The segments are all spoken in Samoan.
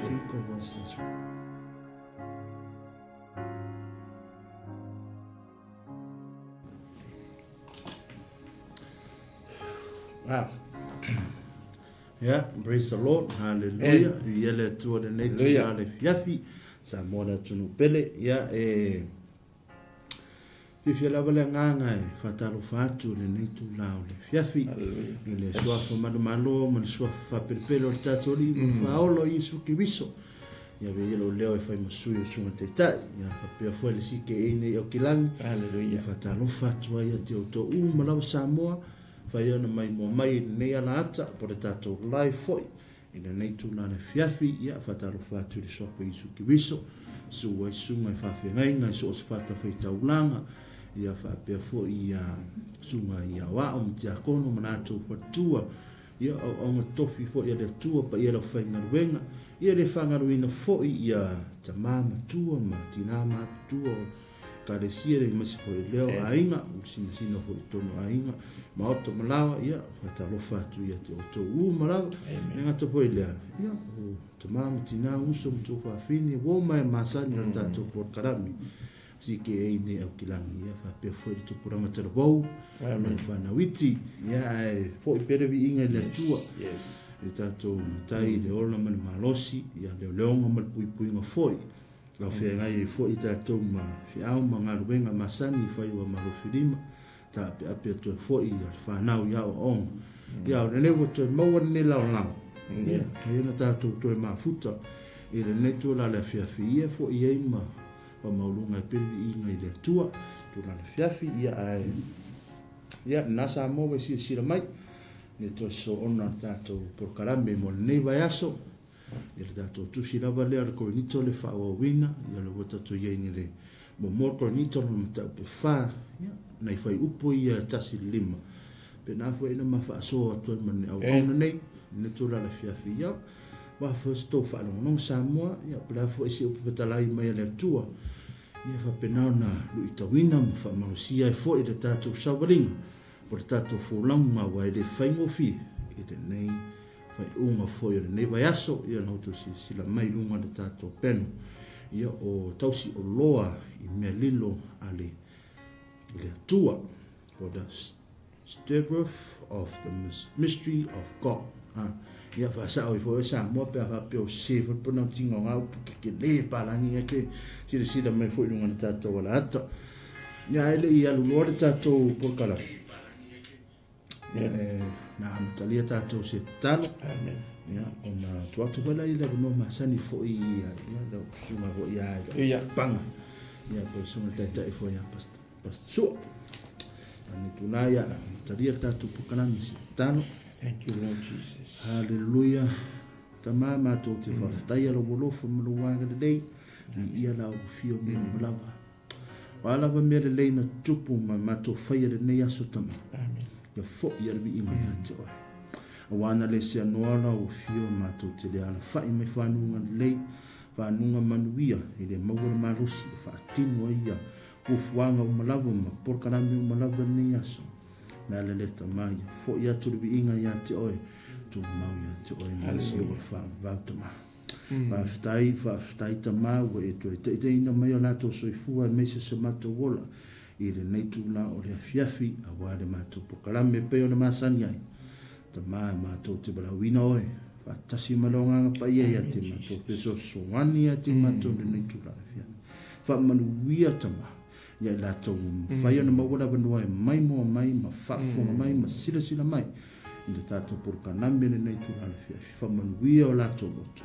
Think of us as Wow. Yeah, praise the Lord. Hallelujah. Ia le Atua lenei tulaga le fiafi. Samoa le atunuu pele. Ia, e Fiafia lava le agaga e faatalofa atu i lenei itula o le afiafi i le Suafa Manumalo ma le Suafa Faapelepele o le tatou Alii ma le Faaola o Iesu Keriso. Ia avea ia lou leo e fai ma sui o le Susuga Taitai, ia faapea foi le CKA nei Aukilagi. Ia faatalofa atu ai ia te outou uma lava Samoa, fai ona maimoa mai i lenei alaata po o le tatou live foi I lenei itula le afiafi, ia, faatalofa atu i le Suafa Iesu Keriso, susu ai susuga i faafeagaiga i so o se fatafaitaulaga, ia faapea foi ia susuga i aoao ma tiakono ma latou faletua, ia auaunga tofi foi a le Atua paia le aufaigaluega, ia le faagaloina foi ia tama matua ma tina matutua o Ekalesia le aemaise foi lea o aiga, o sinasina foi i totonu o aiga, maota ma laoa, ia, faatalofa atu ia te outou uma lava. E gata foi lea, ia, o tama ma tina, uso ma tuafafine, uo ma e masani o le tatou polokalame. CKA nei Aukilagi, ia, faapea foi le tupulaga talavou, ma le fanau iti, ia, ae foi pea le viiga i le Atua. I le tatou matai i le ola ma le malosi, ia, leoleoga ma le puipuiga foi. Lau feagai ai foi tatou ma feau ma galuega masani i faiva ma alofilima, taapeape atu ai foi ia le fanau i aoaoga. Ia, o lenei ua toe maua lenei laolao, ia, ai ona tatou toe mafuta i lenei tula le afiafi, ia foi ai ma faamaualuga ai pea le viiga i le Atua, tula le afiafi, ia, ae, ia, lena Samoa ua e silasila mai, le toe soona o le tatou polokalame mo lenei vaiaso. Ia le tatou tusi lava lea o le Korinito le faaauauina, ia le ua tatou i ai nei le muamua o le Korinito lona mataupu e fa, ia, nai fuaiupu ia e 1 i le 5. Pena foi ina ma faasoa atu ai ma le auauna nei, lenei itula le afiafi, ia, ua foi se tou faalogologo Samoa, ia, po o le a foi se upu fetalai mai a le Atua, ia faapena ona luitauina ma faamalosia ai foi le tatou savaliga, po o le tatou folauga aua e le faigofie i lenei faaiuga foi o lenei vaiaso, ia na outou silasila mai i luga o le tatou peno, ia o tausi oloa i mea lilo a le, le Atua, for the stewardship of the mystery of God. Ha, ia faasao ai foi Samoa pe a faapea o sese foi le pronouncinga o ngā upu kekelē palagi ia ke silasila mai foi i luga o le tatou alaata. Ia ae le i alu loa le tatou polokalame. Ia, e, na amatalia tatou se tatalo. Amen. Ia, ona tuu atu foi lea i le avanoa masani foi ia, ia lau susuga foi ia Ia. Panga. Ia, po o le susuga taitai foi ia Pastor, Pastor Sua. Ani tula ia, na amatalia le tatou polokalame se tatalo. Thank you, Lord Jesus. Hallelujah. Tama matou te faafetaia lou alofa ma lou agalelei, i ia la ua fio mea uma lava. O a lava mea lelei na tutupu ma matou faia lenei aso tama. Amen. Ia foi ia le viiga ia te oe. Aua na le seanoa la ua fio matou te le alafai mai fanuga lelei, fanuga manuia e le maua le malosi e faatino ai ia fuafuaga uma lava ma polokalame uma lava lenei aso. Na ala lea tama ia foi atu le viiga ia te oe, tumau ia te oe ma se o le faavavau tama. Faafetai, faafetai Tama ua e toe taitaiina mai o latou soifua aemaise so matou ola i lenei itula o le afiafi aua le matou polokalame e pei ona masani ai. Tama, matou te valaauina oe faatasi ma le Agaga Paia ia te matou fesoasoani ia te matou i lenei itula afiafi. Faamanuia Tama ia i latou ua mafai ona maua le avanoa e maimoa mai ma faafofoga mai ma silasila mai i le tatou polokalame i lenei itula afiafi. Faamanuia o latou loto.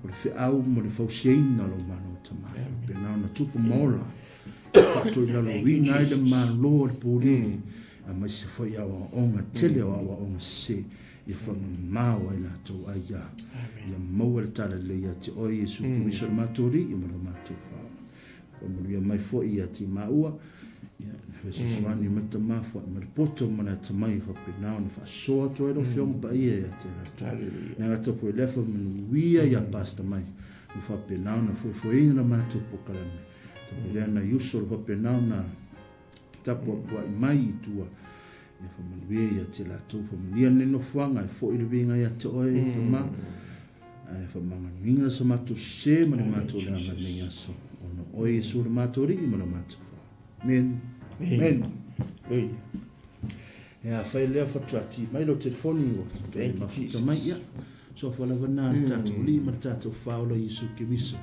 O le feau ma le fausiaina o lou Malo Tama. Pena ona tupu ma ola. Faatoilaloina ai le Malo o le pōlili. Aemaise foi aoaoga tele o aoaoga sese ia faamamao ai latou ai ia. Ia maua le talalelei ia te oe Iesu Keriso le matou Alii ma lo matou Faaola. Faamanuia mai foi ia te maua, ia fesoasoani mai tama foai mai le poto ma le atamai faapena ona faasoa atu ai lau Afioga Paia ia te latou. Le gata foi lea faamanuia ia Pastor mai, ua faapena ona foefoeina le matou polokalame. Tapu lea nai uso le faapena ona tapuapuai mai i tua. Ia faamanuia ia te latou, faamanuia lenei nofoaga e foi le viiga ia te oe, tama. Ae faamagaloina so matou sese ma le matou leaga i lenei aso, ona o oe Iesu le matou Alii ma le matou Faa. Amen. Amen. Hallelujah. E afai lea faatoa ti mai lau telefoni ua toe mafuta mai, ia, suafa lava lena a le tatou Alii ma le tatou Faaola Iesu Keriso.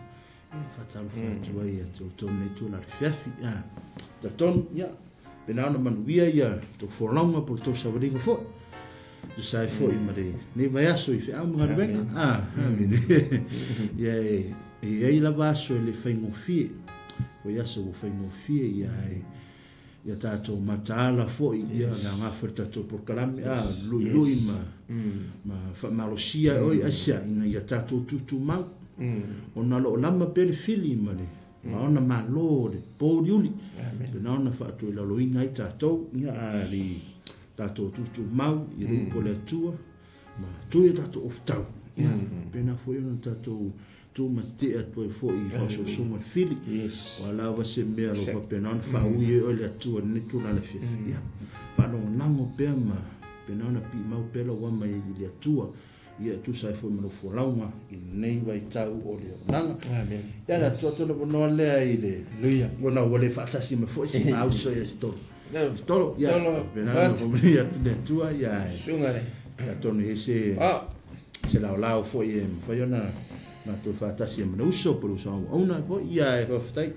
Ia, faatalofa atu ai ia te outou lenei itula i le afiafi. Ia, talitonu, ia, pena ona manuia ia tou folauga po o le tou savaliga foi. Tusa ai foi ma lenei vaiaso i feau ma galuega. Ah, amene. Ia, e i ai lava aso e le faigofie. Foi aso ua faigofie, ia, e ia tatou mataala foi, ia le aoga foi le tatou polokalame, a luilui ma ma faamalosia e oe aisea ina ia tatou tutumau ona o lo o lama pea le fili ma le ma ona malo o le pouliuli pena ona faatuilaloina ai tatou, ia a le tatou tutumau i le upu a le Atua ma tui a tatou ofutau, ia pena foi ona tatou Tu ma tete'e atu ai foi i faaosoosoga le fili. Yes. O a lava se mea o lo o faapena ona faaui ai oe le Atua i lenei tulaga afiafi. Ia, faalagolago pea ma faapena ona piimau pea lau ama i le Atua, ia e tusa ai foi ma lau folauga i lenei vaitau o le olaga. Amen. Ia, le Atua atu le avanoa lea i le Hallelujah. Ona ua le faatasi mai foi si gauso ia se tolo. No. Se tolo, ia, Tolo. faapena ona faamanuia atu le Atua, ia, e Susuga le. atonu i ai se Ah. se laolao foi e mafai ona matou faatasi ai ma le uso po o le uso auauna foi, ia e faafetai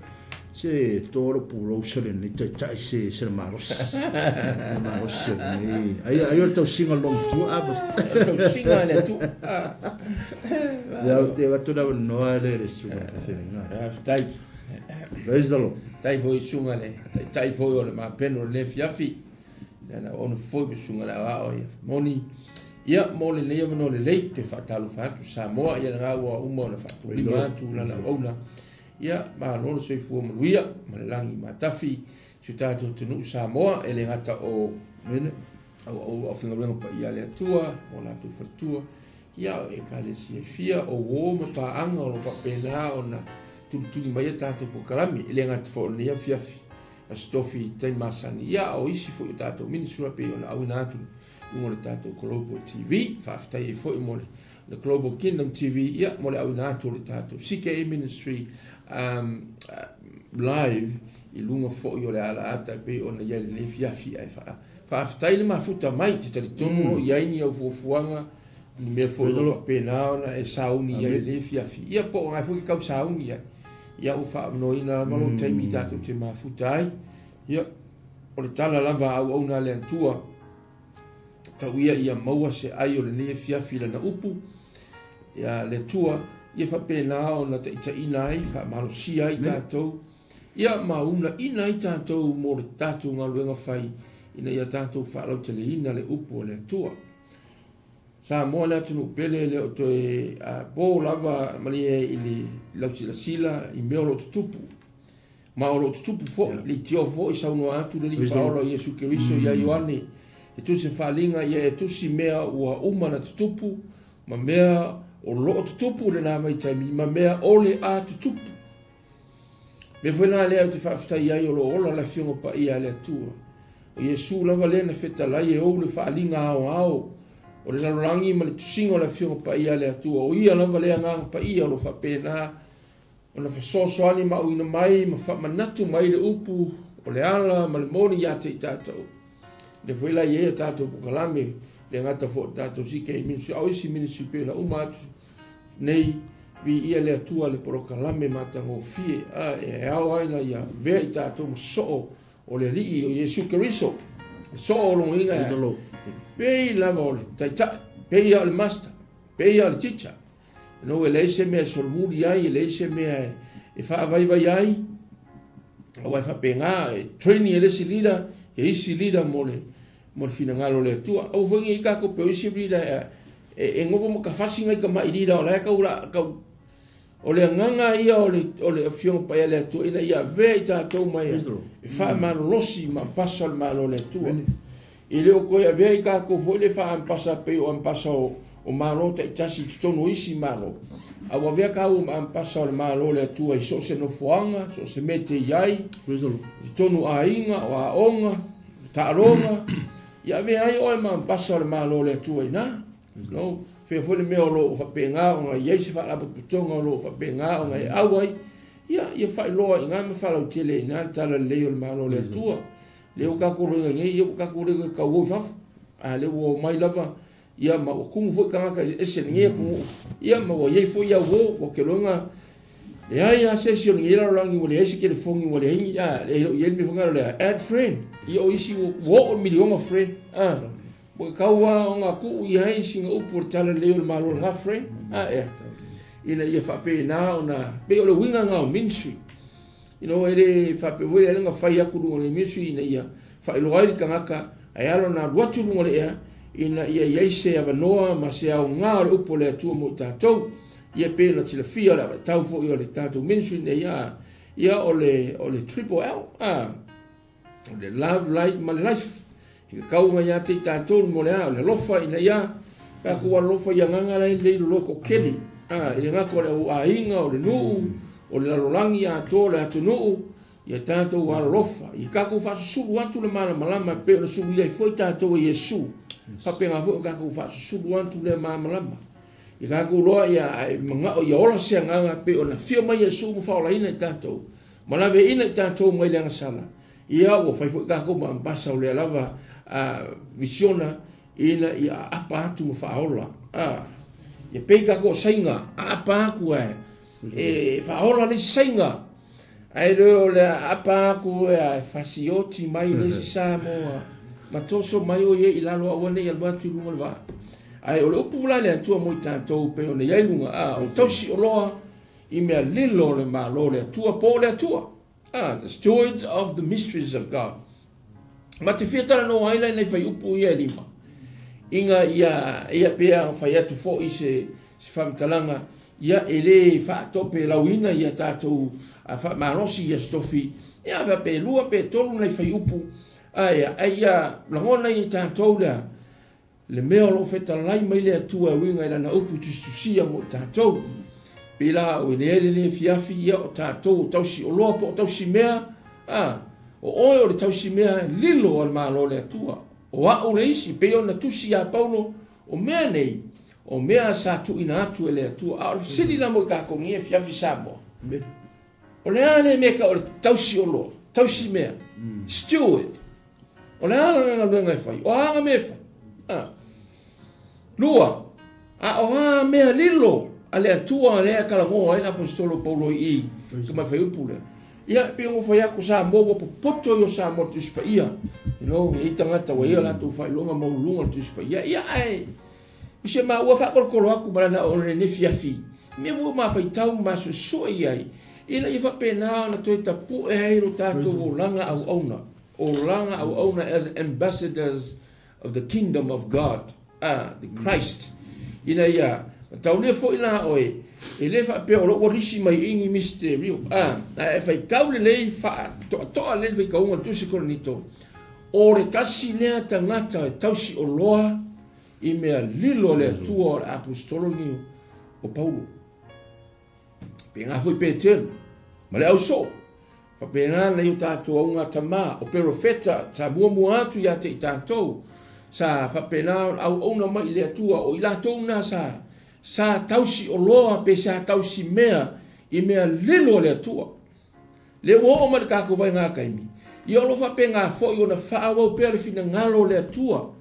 se tolo pulou uso lenei taitai se se le malosi le malosi o lenei ai ai o le tausiga o le lomatua a Tausiga le Atua. Ah. Ia o te avatu le avanoa le le susuga i le feagaiga. Faafetai. Praise the Lord. Tai foi susuga le taitai foi o le mapeno o lenei afiafi. Ia na ono foi ma susuga le aoao ia moni. Ia mo lenei avanoa lelei te faatalofa atu Samoa ia lena ua uma ona faatulima atu lana auauna. Ia malo le soifua manuia ma le lagi matafi si o tatou atunuu Samoa e le gata o Mene. au aufaigaluega paia a le Atua o latou faletua ia o ekalesia e fia o uo ma paaga o lo o faapena ona tulituli mai a tatou polokalame e le gata foi o lenei afiafi Aso Tofi i taimi masani ia a o isi foi o tatou ministry pei ona auina atu luga o le tatou Global TV. Faafetai ai foi mo le, le Global Kingdom TV ia mo le auina atu o le tatou CKA Ministry live i luga foi o le alaata e pei ona i ai lenei afiafi. Ae faafetai le mafuta mai, te talitonu o i ai ni au fuafuaga ni mea foi o faapena ona e sauni i ai lenei afiafi. Ia po o ngai foi ke kau sauni ai. Ia ua faamanoina lava lou taimi tatou te mafuta ai. Ia, o le tala lava a auauna a le Atua, tau ia ia maua se ai o lenei afiafi i lana upu, ia le Atua, ia faapena ona taitaiina ai, faamalosia ai tatou, ia ma uunaina ai tatou mo le tatou galuega fai, ina ia tatou faalauteleina le upu a le Atua. Samoa le atunuu pele e le o toe po lava malie i le lausilasila i mea o lo o tutupu. Ma o lo o tutupu foi, leitioa foi saunoa atu le Alii Faaola o Iesu Keriso ia Ioane, e tusi faaliga ia e tusi mea ua uma na tutupu, ma mea o lo o tutupu i lena vaitaimi, ma mea o le a tutupu. Mea foi la lea ou te faafetai ai o lo o ola le Afioga Paia a le Atua. O Iesu lava lea na fetalai e ou le faaliga aoao o le lalolagi ma le tusiga o le Afioga Paia a le Atua. O ia lava lea Agaga Paia o lo o faapena ona fesoasoani ma auina mai ma faamanatu mai le upu o le ala ma le moni ia te i tatou. Lea foi la i ai a tatou polokalame, le gata foi o le tatou CK Ministry, a o isi ministry pei ona uma atu nei, viia le Atua le polokalame matagofie a e ao ai na ia avea i tatou ma soo o le Alii o Iesu Keriso. Le soo o logoina e pei lava o le taitai, pei lava o le master, pei lava o le teacher. No e leai se mea e solomuli ai, e leai se mea e faavaivai ai, aua e faapena, e training e le isi leader, e isi leader mo le mo le finagalo o le Atua. Aua foi nei tatou pei o isi leader e nofo ma tafasi nai tamai leader o la e tau la tau o le agaga ia o le o le Afioga Paia a le Atua ina ia avea i tatou mai e faamalolosi ma ampasa o le Malo o le Atua. E le o toe avea i tatou foi le faaampasa pei o ampasa o o Malo taitasi i totonu o isi Malo, a ua avea kāua ma ampasa o le Malo o le Atua i so o se nofoaga, so o se mea e te i ai, i totonu o aiga, o aoga, o taaloga, ia avea ai oe ma ampasa o le Malo o le Atua i ina. No. Fea foi le mea o lo o faapena ona i ai se faalapotopotoga o lo o faapena ona e au ai, ia, ia faailoa i ina ma faalautele i ina le Tala Lelei o le Malo o le Atua. Lea ua tatou iloaina nei, ia ua tatou le toe tauo i fafo, a lea ua omai lava, ia ma ua tumu foi tagata eseese i lenei atunuu, ia ma ua i ai foi auo, ua te iloa leai lava se isi o lenei lalolagi ua leai se telefoni, ua leai ni, a, e le o i ai le mea foi lea o le add friend, ia o isi ua oo i le miliona friend, a. Ua tatau lava ona tuu i ai sina upu o le Tala Lelei o le Malo lena friend, a ea, ina ia faapena ona, pei o le uiga lena o ministry. You know, e le faapea foi lea na fai atu luga o le ministry ina ia faailoa ai le tagata ae ala ona alu atu luga o le ea, ina ia i ai se avanoa ma se aoga o le upu o le Atua mo i tatou. Ia pei ona silafia o le avatau foi o le tatou ministry nei, a, ia o le, o le triple L, a, O le love, light ma le life. I ka kauga ia te i tatou mo le a, o le alofa ina ia tatou alofa i agaga la e lelei loloa toatele. A, i le gata o le au aiga, o le nuu, o le lalolagi atoa, o le atunuu, ia tatou alolofa. I tatou faasusulu atu le malamalama e pei ona suluia ai foi tatou e Iesu. Faapena foi ona tatou faasusulu atu lea malamalama. I tatou iloa ia ae manao ia ola se agaga e pei ona afio mai Iesu ma faaolaina i tatou. Ma laveaiina i tatou mai le agasala, ia ua fai foi tatou ma ambasa o lea lava visiona ina ia aapa atu ma faaola. Ia pei tatou o saiga, aapa atu ae e faaola le isi saiga. Ae le o le aapa atu ae fasioti mai le isi Samoa ma toso mai o ia i lalo aua ne i alu atu i luga o le vaa. Ae o le upu la a le Atua mo i tatou pei ona i ai luga, o tausi oloa i mea lilo o le Malo o le Atua po o le Atua, the stewards of the mysteries of God. Ma te fia talanoa ai la i nai fuaiupu ia e lima, ina ia, ia pea fai atu foi se, se faamatalaga, ia e le faatopelauina ia tatou faamalosi ia se tofi, ia faapea e lua pe tolu nai fuaiupu, ae, ae ia lagona ia i tatou lea, Le mea o lo o fetalai mai le Atua e uiga i Lana upu tusitusia mo i tatou. Pei la o i ai lenei afiafi, ia o tatou o tausioloa po o tausimea, a, o oe o le tausimea lilo a le Malo o le Atua. O a'u le isi, pei ona tusi ia Paulo, o mea nei, o mea sa tuuina atu e le Atua. A o le fesili la mo i tatou nei afiafi Samoa, o le a lea mea e tau o le tausioloa, tausimea, steward? O le a lana galuega e fai? O a ana mea e fai? A. Lua, a o a mea lilo a le Atua lea e talanoa ai le Aposetolo Paulo i i ka mai fuaiupu lea. Ia, pei ona fai atu Samoa ua popoto i o Samoa le Tusi Paia. You know, e i ai tagata ua i ai o latou faailoga maualuluga o le Tusi Paia. Ia, ae i se maua faakolokolo atu ma lana o lenei afiafi, mea foi ua mafaitau ma masuesue i ai, ina ia faapena ona toe tapue ai lo tatou olaga auauna. Olaga auauna as ambassadors of the kingdom of God, the Christ, ina ia taulia foi la oe, e le faapea o lo ua lisi mai i ni misterio, ae faitau lelei faatoatoa lelei le faitauga o le Tusi Korinito, o le tasi lea tagata e tausioloa i mea lilo a le Atua o le aposetolo lenei o Paulo. Pēnā foi Petelu, ma le ausoo, faapena nai o tatou augatama, o perofeta sa muamua atu ia te i tatou, sa faapena ona auauna mai i le Atua, o i latou na sa, sa tausioloa pe sa tausimea i mea lilo a le Atua. Lea ua oo mai le tatou vaega taimi, ia o lo o faapena foi ona faaauau pea le finagalo o le Atua.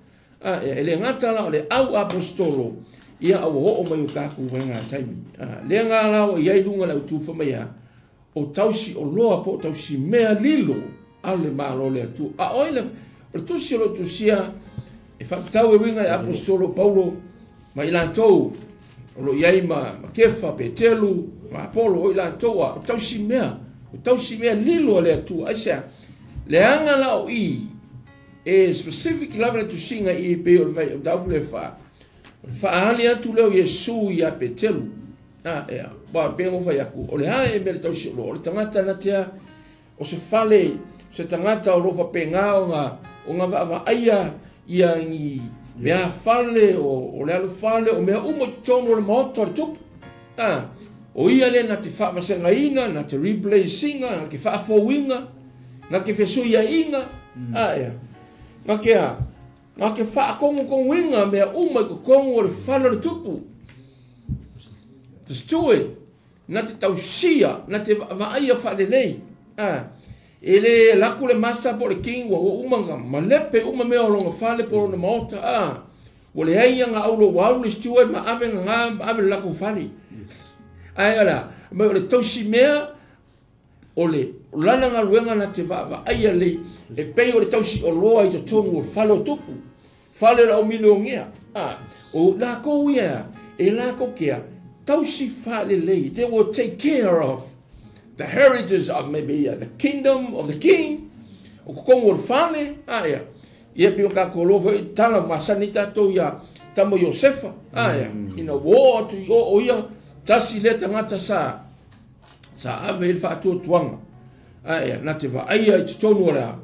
A, e le gata la o le au aposetolo, ia a ua oo mai o tatou vaega taimi. A, lea nga la ua i ai luga le autu fai mai a, o tausi oloa po o tausi mea lilo a le Malo o le Atua. A o ai le, o le tusi o lo o tusia e faatatau e uiga i le aposetolo Paulo ma i latou o lo o i ai ma, ma Kefa, Petelu, ma Apolo, o i latou a, o tausi mea, o tausi mea lilo a le Atua. Aisea? Leaga la o i, e specific lava le tusiga i i pei o le fai, o le mataupu lea e fa, o le faaali atu lea o Iesu ia Petelu. A, ea, aua pei ona fai atu, o le a e mea le tausi oloa, o le tagata na te a, o se fale, se tagata o lo o faapena ona, ona vaavaaia ia ni mea fale, o, o le alofale, o mea uma i totonu o le maota o le tupu. A, o ia lea na te faavasegaina, na te replace-ina, na te faafouina, na te fesuiaiga, a ea, na te a. Na te faakogokogoina mea uma i totonu o le fale o le tupu. The steward, na te tausia, na te vaavaaia faalelei. A, e le alu atu le master po o le king ua uma ona malepe uma mea o lona fale po o lona maota. A, ua leai ni ana auro ua alu le steward ma ave gagā ma ave i le latou fale. Ae o le a? Mai o le tausi mea o le lana galuega na te vaavaaia lelei e pei o le tausioloa i totonu o fale o tupu, fale o le au milionea. A, o lakou ia e latou kea tausi faalelei. They will take care of the heritage of maybe the kingdom of the king, o totonu o le fale, a ia. Ia pei o tatou iloa foi tala masani tatou ia tama Iosefa, a ia, ina ua oo atu i o o ia tasi lea tagata sa sa ave i le faatuatuaga, ae na te vaaia i totonu o le a,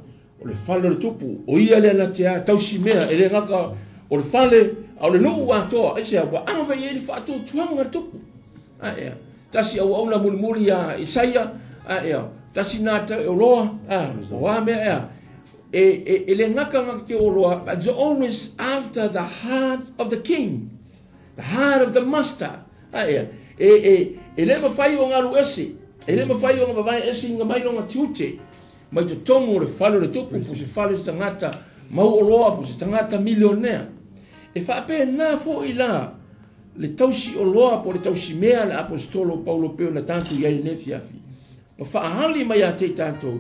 o le fale o le tupu, o ia lea na te a tausi mea, e le gata o le fale, a o le nuu atoa, aisea, ua ave i ai le faatuatuaga a le tupu. Ae, tasi auauna mulimuli ia Isaia, ae, tasi na te oloa, a, o a mea ea, e le gata na te oloa, but it's always after the heart of the king. The heart of the master. Ae, e, e, e le mawhai o ngā ese, e le mawhai o ngā wawae ese inga mai longa tiute, mai totonu o le fale o le tupu, po se fale se tagata mau oloa, po se tagata milionea. E faapena fo'i la le tausi oloa po le tausi mea le aposetolo Paulo pei ona tatou i ai i lenei afiafi. Ma faahali mai ia te i tatou,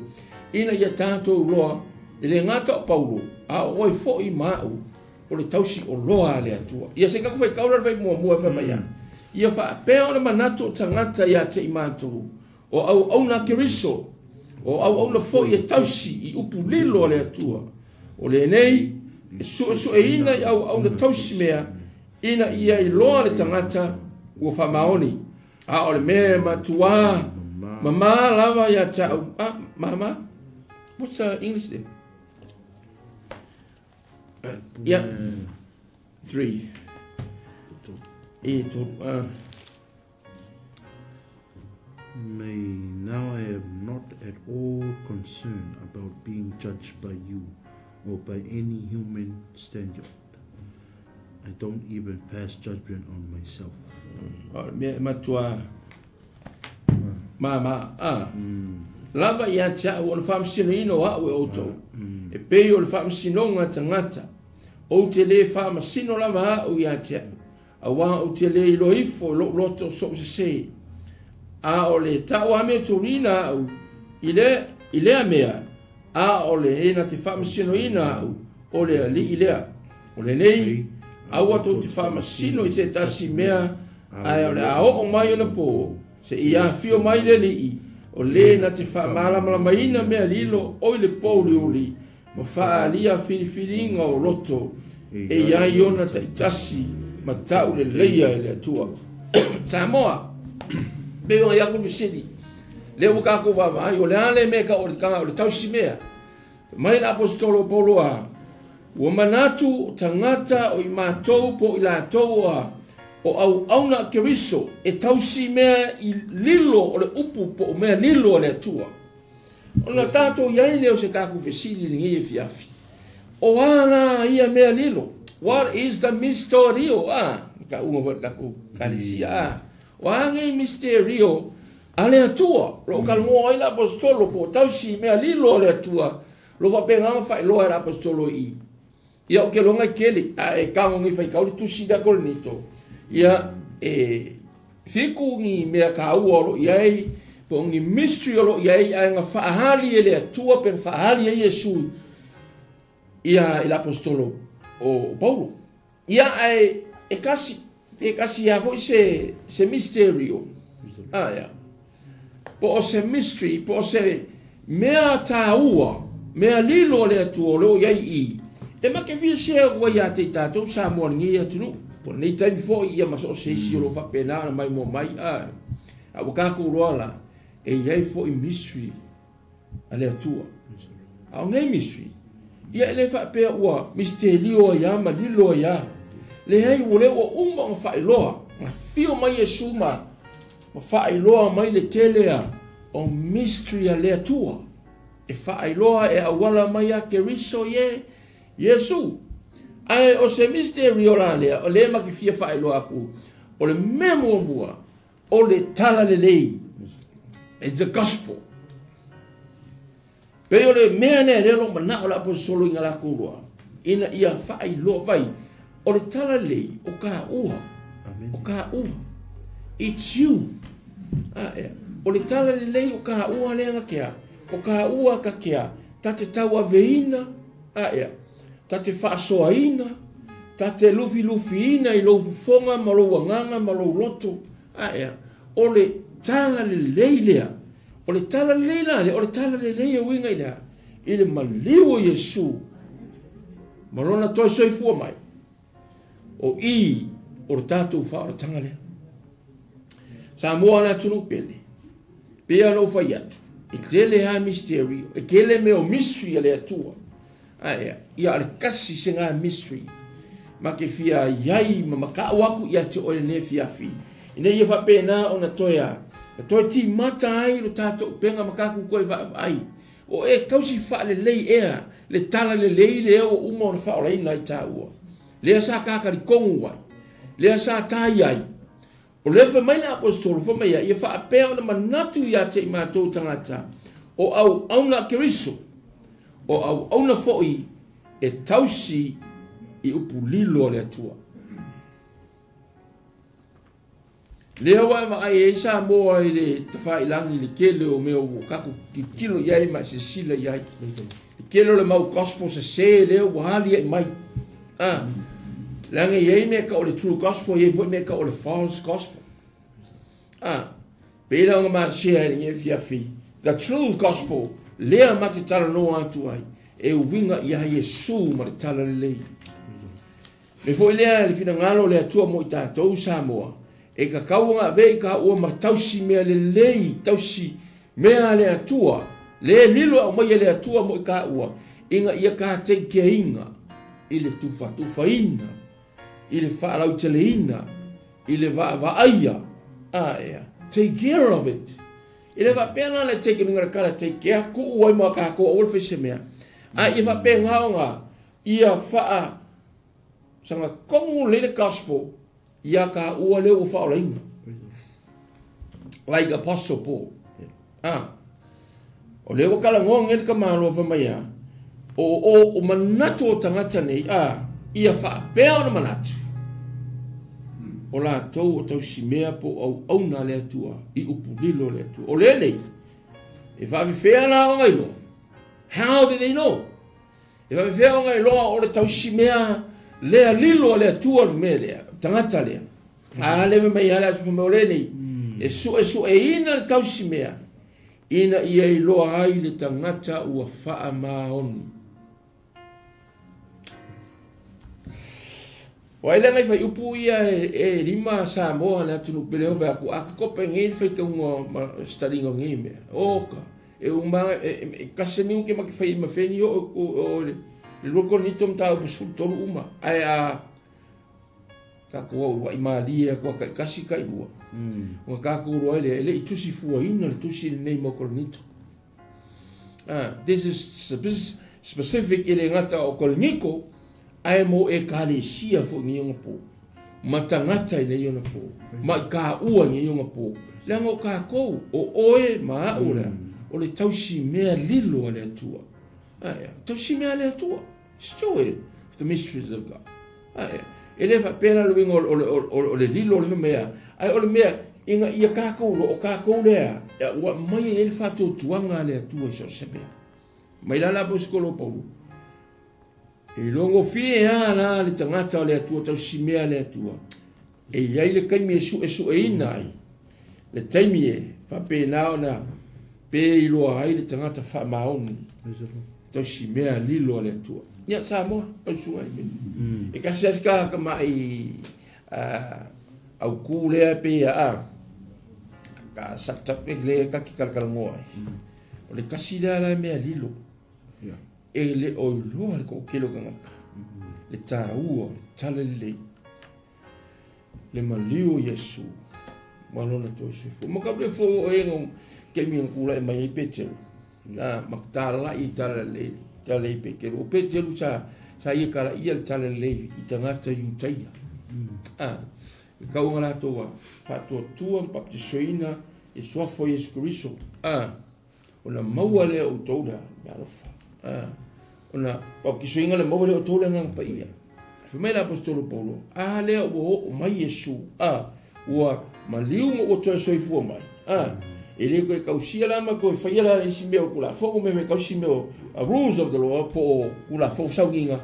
ina ia tatou loa, e le gata o Paulo, a o oe fo'i ma a'u, o le tausi oloa a le Atua. Ia se taku faitau la le fai muamua e fai mai a. Ia faapea ona manatu o tagata ia te i matou, o auauna a Keriso, o auauna foi e tausi i upu lilo a le Atua. O lenei e suesueina i auauna tausi mea, ina ia iloa le tagata ua faamaoni. A o le mea e matuā mamā lava ia te au, ah, mama? What's the English there? Yeah. 3. E tolu. May now I am not at all concerned about being judged by you or by any human standard. I don't even pass judgment on myself. O le mea e matua Māmā, ā, lava ia te a'u o le faamasinoina o a'u e outou, e pei o le faamasinoga a tagata, ou te lē faamasino lava a'u ia te a'u, auā ou te lē iloa ifo i lo'u loto so'u sesē. A o le ta'u amiotūlina a'u i le, i lea mea, a o le e na te faamasinoina a'u, o le Alii lea. O lenei, aua tou te faamasino i se tasi mea, ae o le a oo mai ona pō, seia afio mai le Alii, o le na te faamalamalamaina mea lilo o i le pōuliuli, ma faaalia filifiliga o loto e i ai ona taitasi ma tauleleia e le Atua. Samoa, pei ona i aku le fesili, lea ua tatou vaavaai, o le a le mea e tau o le o le tausimea? Fai mai le Aposetolo o Paulo a, Ua manatu o tagata o i matou po o i latou a o auauna a Keriso e tausimea i lilo o le upu po o mea lilo a le Atua. Ona tatou i ai lea o se tatou fesili i lenei afiafi, O a la ia mea lilo? What is the mysterio? A, tauga foi le tatou Ekalesia, a. O a nei mysterio a le Atua? O lo o talanoa ai le Aposetolo po o tausi i mea lilo a le Atua, lo faapena ona faailoa e le Aposetolo i i. Ia, ou te iloa e tele, a e tago nei faitau le tusi lea Korinito, ia, e fitu ni mea taua o lo o i ai, po o ni mystery o lo o i ai, ae na faaali e le Atua pe na faaali e Iesu ia i le Aposetolo o Paulo. Ia, ae e kasi, e kasi lava foi se, se mysterio. Ah, ia. Po o se mystery, po o se mea tāua, mea lilo a le Atua o lo o i ai i, e make fia share atu ai ia te i tātou Samoa lenei atunuu. Po o lenei taimi foi ia ma so o se isi o lo o faapena ona maimoa mai. Ah, a ua tātou loa la, e i ai foi mystery a le Atua. A o nei mystery, ia e le faapea ua misitelio ai lava ma lilo ai lava. Leai, ua lea ua uma ona faailoa, na afio mai Iesu ma, ma faailoa mai le tele a o mystery a le Atua. E faailoa e auala mai ia Keriso ie, Iesu. Ae o se mystery o la lea, o lea ma ke fia faailoa atu, o le mea muamua, o le talalelei. It's the gospel. Pei o le mea lea lea o lo o manao le aposetolo i latou loa, ina ia faailoa vai, o le talalelei o kāua, o kāua. It's you. A, ea. O le talalelei o kāua lea na kea, o kāua ka kea, ta te tauaveina, a, ea, ta te faasoaina, ta te lufilufiina i lou fofoga ma lou agaga ma lou loto, a, ea, o le talalelei lea. O le talalelei la lea, o le talalelei e uiga i le a? I le maliu o Iesu ma lona toe soifua mai, o i o le tatou faaolataga lea. Samoa le atunuu pele, pei ona ou fai atu, e tele lava mystery, e tele mea o mystery a le Atua. Ae, ia o le kasi se ngā mystery. Ma ke fia iai ma maka'u aku ia te oe lenei afiafi. Ina ia faapena ona toe a, na toe timata ai lo tatou upega ma kakou toe vaavaai. O e tausi faalelei ea le tala lelei lea ua uma ona faaolaina ai taua. Lea sa kakalitonu ai. Lea sa tai ai. O lea fai mai le Aposetolo, fai mai ia, ia faapea ona manatu ia te i matou tagata, o auauna a Keriso, o auauna foi e tausi i upu lilo a le Atua. Lea ua e vaai ai Samoa i le tafailagi i le tele o mea ua tatou tilotilo i ai ma e silasila i ai. Le tele o le mau gospel sese lea ua aliae mai. Ah, leaga e i ai mea tau o le true gospel, e i ai foi mea tau o le false gospel. Ah, pei la ona ma share i lenei afiafi, the true gospel, lea ma te talanoa atu ai, e uiga ia Iesu ma le talalelei. Me foi lea le finagalo o le Atua mo i tatou Samoa, e tatau ona ave i taua ma tausi mea lelei, tausi mea a le Atua, le lilo e aumai e le Atua mo i taua, ina ia tateiteina i le tufatufaina, i le faalauteleina, i le vaavaaia, a ea, take care of it. E le faapea la le take luga le kala take care, tuu ai ma tatou aua le fai se mea. A ia faapena ona ia faa sagatonu lelei le gospel ia taua lea ua faaolaina. Like Apostle Paul. Ah. O lea ua talanoa nei le tamaloa fai mai a, o, o, o manatu o tagata nei, a, ia faapea ona manatu. O latou o tausimea po o auauna a le Atua i upu lilo a le Atua. O lea nei, e faafefea la ona iloa. How did they know? E faapefea ona iloa o le tausimea lea lilo a le Atua le mea lea, tagata lea. A le fai mai lava le aso fai mai o lenei, e suesueina le tausimea ina ia iloa ai le tagata ua faamaoni. O ai lea nai faiupu ia e lima Samoa le atunuu pele o fai atu, a kope nei le faitauga ma staliga o nei mea. Oka, e uma, e kasi niu ke make fai ma feni o o le lua Korinito mataupu 13 uma. Ae a tatou au wai malie aku a taitasi tailua. Ona tatou iloa ai lea, e le i tusi fuaina le tusi lenei mo Korinito. Ah, this is specific e le gata o Korinito, ae mo Ekalesia foi nei ona pō. Ma tagata i nei ona pō. Ma i kāua i nei ona pō. Leaga o kākou, o oe ma a'u lea, o le tausi mea lilo a le Atua. Ae, tausi mea a le Atua. Steward of the mysteries of God. Ae, e le faapea la le uiga o le lilo o le mea, ae o le mea, ina ia kākou lo o kākou lea, ua aumai ai le faatuatuaga a le Atua i so o se mea. Mai la le Aposetolo Paulo, e logofie lava la le tagata o le Atua, tausimea a le Atua, e i ai le taimi e suesueina ai, le taimi e faapena ona pe iloa ai le tagata faamaoni, tausimea lilo a le Atua. Ia, Samoa, lau susuga i le E kasi lava si ka tamai aukū lea pei a, ka saktak le ka ki kalakalanoa ai. O le kasi lea la e mea lilo. E le o iloa le toatele o tagata, le taua o le talalelei. Le maliu o Iesu ma lona toe soifua. Ma ka le foi o e no taimi na tulai mai ai Petelu. Na ma talai i tala lelei, tala lelei Petelu. O Petelu sa Sa ia kalaia le talalelei i tagata Iutaia. A, e kauga latou a faatuatua ma baptisoina i suafa o Iesu Keriso. A, ona maua lea o outou le meaalofa. A, ona baptisoina le maua lea o outou le Agaga Paia. Fai mai le Aposetolo Paulo, a lea ua oo mai Iesu, a, ua maliu ma ua toe soifua mai, a, e le toe tausia la ma toe faia la isi mea o Tulafono, mea mea tausi mea o rules of the law, po o Tulafono sauniga,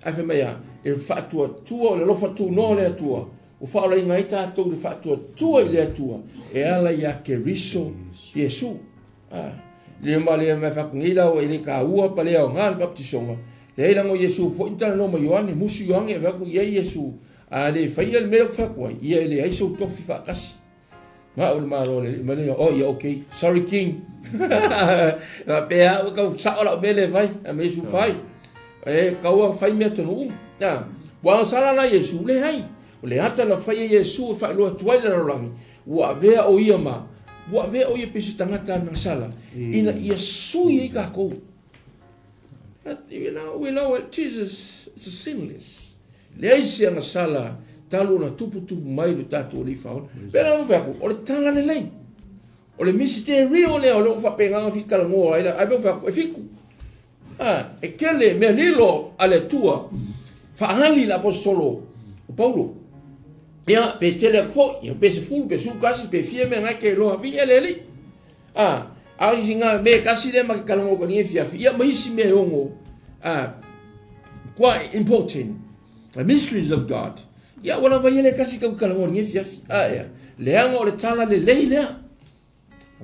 ae fai mai a, e faatuatua o le alofa tunoa o le Atua, ua faaolaina ai tatou i le faatuatua i le Atua, e ala ia Keriso Iesu. A, le ma le mea fatu nei la e le taua pa le aoga le baptisoga. Leai laga o Iesu foi na talanoa ma Ioane, musu Ioane e avatu i ai Iesu. A le faia le mea lea ou te fai atu ai, ia e leai sou tofi faatasi. Ma o le Malo o le Alii ma le, oh ia okay, sorry king. Faapea au e tau sao lau mea lea e fai, a ma Iesu fai. E tau a fai mea tonu uma. Na, ua agasala la Iesu, leai. O le ata na faia Iesu e faailoa atu ai le lalolagi, ua avea o ia ma, ua avea o ia pei se tagata agasala, ina ia sui ai tatou. But you know, we know it, Jesus is sinless. Leai se agasala talu ona tuputupu mai lo tatou Alii Faaola. Pea la fai atu, o le tala lelei. O le misiterio lea o lea ua faapena ona fitalanoa ai la, ai fai atu, e fitu. A, e tele mea lilo a le Atua, faaali le aposetolo o Paulo. Ia, pe tele atu foi, ia, pe 10, pe 11, pe fia mea na e te iloa, viia le Alii. A, a o isi ngā mea kasi lea ma ke talanoa ka ni fiafi, ia ma isi mea e ono, a, quite important, the mysteries of God. Ia, ua lava ia le kasi kau talanoa ni fiafi. A, ea, leaga o le tala lelei lea.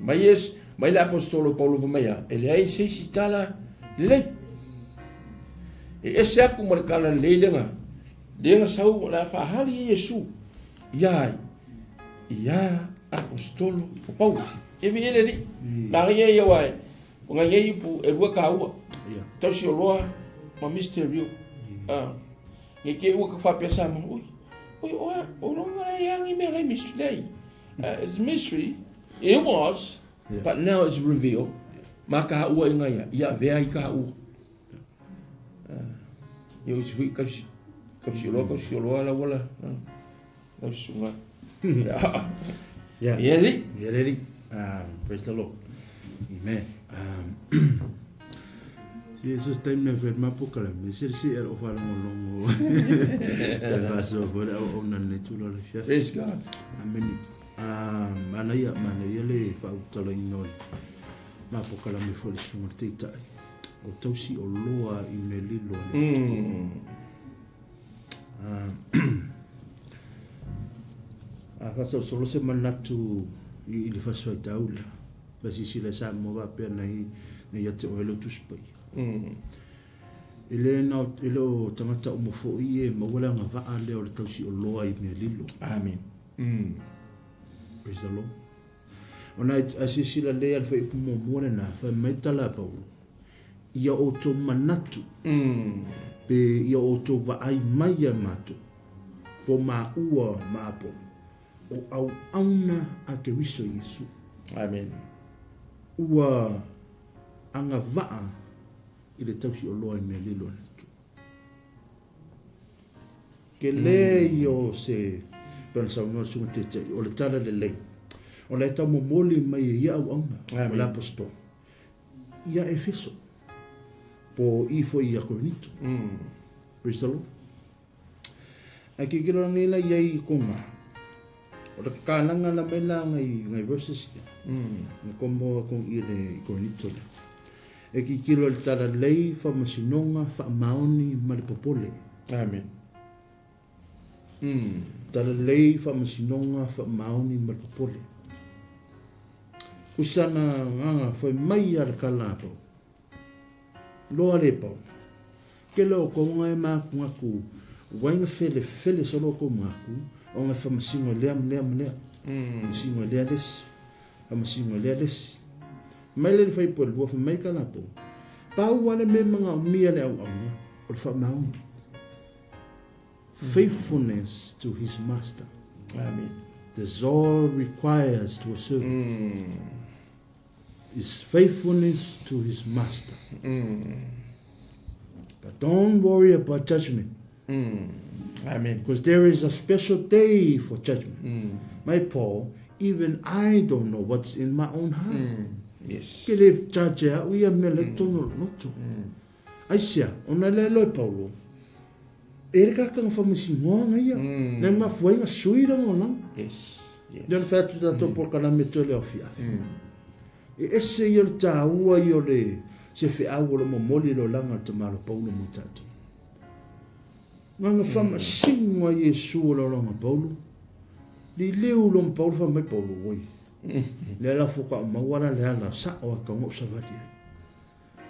Mai Iesu, mai le aposetolo Paulo fai mai a, e leai se isi tala lelei. E ese aku ma le tala lelei lea lea na sau o le a faahali e Iesu ia ai, ia aposetolo o Paulo. E vi ele li, la ia ia wae, o ngai ngai ipu e lua kāua. Tausi o loa ma misterio. Ah. Ngai ke ua ka whapea sa ma, ui, ui, oa, o longa lai angi mea lai mystery lai. It's a mystery. It was, yeah. But now it's revealed. Ma ka ua inga ia, ia vea i ka ua. Ia usi fui kausi, kausi oloa, kausi oloa la wala. Lau sunga. Yeah. Ia li. Ia li. Praise the Lord. Amen. Jesus taimi e whai mapu kala me siri si era o whalongolongo. E whasoa fo le au au nane tula le fia. Praise God. Amen. Mana ia, mana ia le whautala inga o le mapu kala me fo le sunga le teitai. O tausi o loa i me lilo le. A whasolosolo se manatu i le whaswaitau lea. Pa sisila sa mo va pea nei nei ia te oe lo tuspai. E le na e le o tangata o mo foi e maua le agavaa lea o le tausi o loa i mea lilo. Amen. Praise the Lord. Ona a sisila le al fai muamua lena, fai mai tala a Paulo, ia outou manatu, pe ia outou vaai mai ia matou, po maua ma Apolo, o auauna a Keriso Iesu. Amen. Ua agavaa i le tausi oloa i mea lilo a le Atua. Ke le ia o se pe ona saunoa le susuga tētehi, o le tala lelei. O la e tau momoli mai e ia auauna, o le apostolo, ia Efeso, po i foi ia Korinito. Praise the Lord. Ai ke kilo ngai la iai i konga. O le kālanga la mai la ngai, ngai verses ia. Ngai komo kong i le i Korinito le. E ki kilo le tala lei whamasinoga, whaamaoni ma le popole. Amen. Tala lei whamasinoga, whaamaoni ma le popole. Kusana nganga whai mai a le kala pau. Loa le pau. Ke leo ko ngai ma ngaku wainga fele fele solo ko ngaku o ngai whamasingo lea lea lea. Masingo lea les. Whamasingo lea les. Mai le whai po lua whai ka la po. Pau ale me manga o mia le au au o le whamaoni. Faithfulness to his master. Amen. That's all requires to a servant. Is faithfulness to his master. But don't worry about judgment. Amen. Because there is a special day for judgment. My Paul, even I don't know what's in my own heart. Yes. Ke le judge e au ia mea le tono loto. Aisea, ona le loe Paulo, e le kakanga whamasi ngoa ia, le mafuainga sui ranga o langa. Yes. Yes. Lea na fai atu tatou polokalame toe leo fiafi. E ese ia le tāua i o le se feau o lo momoli lo langa le tamalo Paulo mo tatou. Nganga whamasingo a Iesu o lo langa Paulo. Li leu lo Paulo wha mai Paulo oi. Le ala fuka o mauara le ala sa o aka ngo savali ai.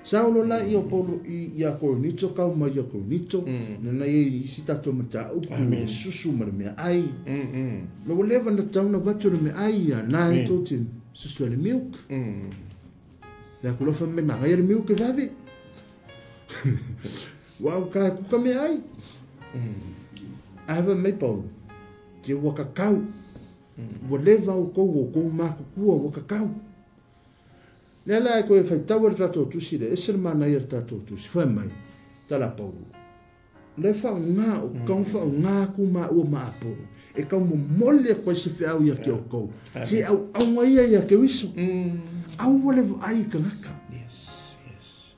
Saulo la i o Paulo i ia Korinito, kau mai ia Korinito, na na i isi tatou mata upu, susu ma le mea ai. Na ua leva na tau na vatu le mea ai ia, na e tō te susu le milk. Le aku lofa me ngai le milk e vave. Wa ka kuka mea ai. Ava mai Paulo, te ua kakau. Ua leva o kou o kou makukua ua kakau. Le ala e koe whai tau le tātou tusi le, ese le mana ia le tātou tusi, whai mai, tala Paulo. Le wha ngā o kau wha ngā ku ma ua ma aporo. E kau mo mole koe se whiau ia ke o kou. Se au au ngai ia ia ke wiso. Au wale ai ka ngaka. Yes, yes.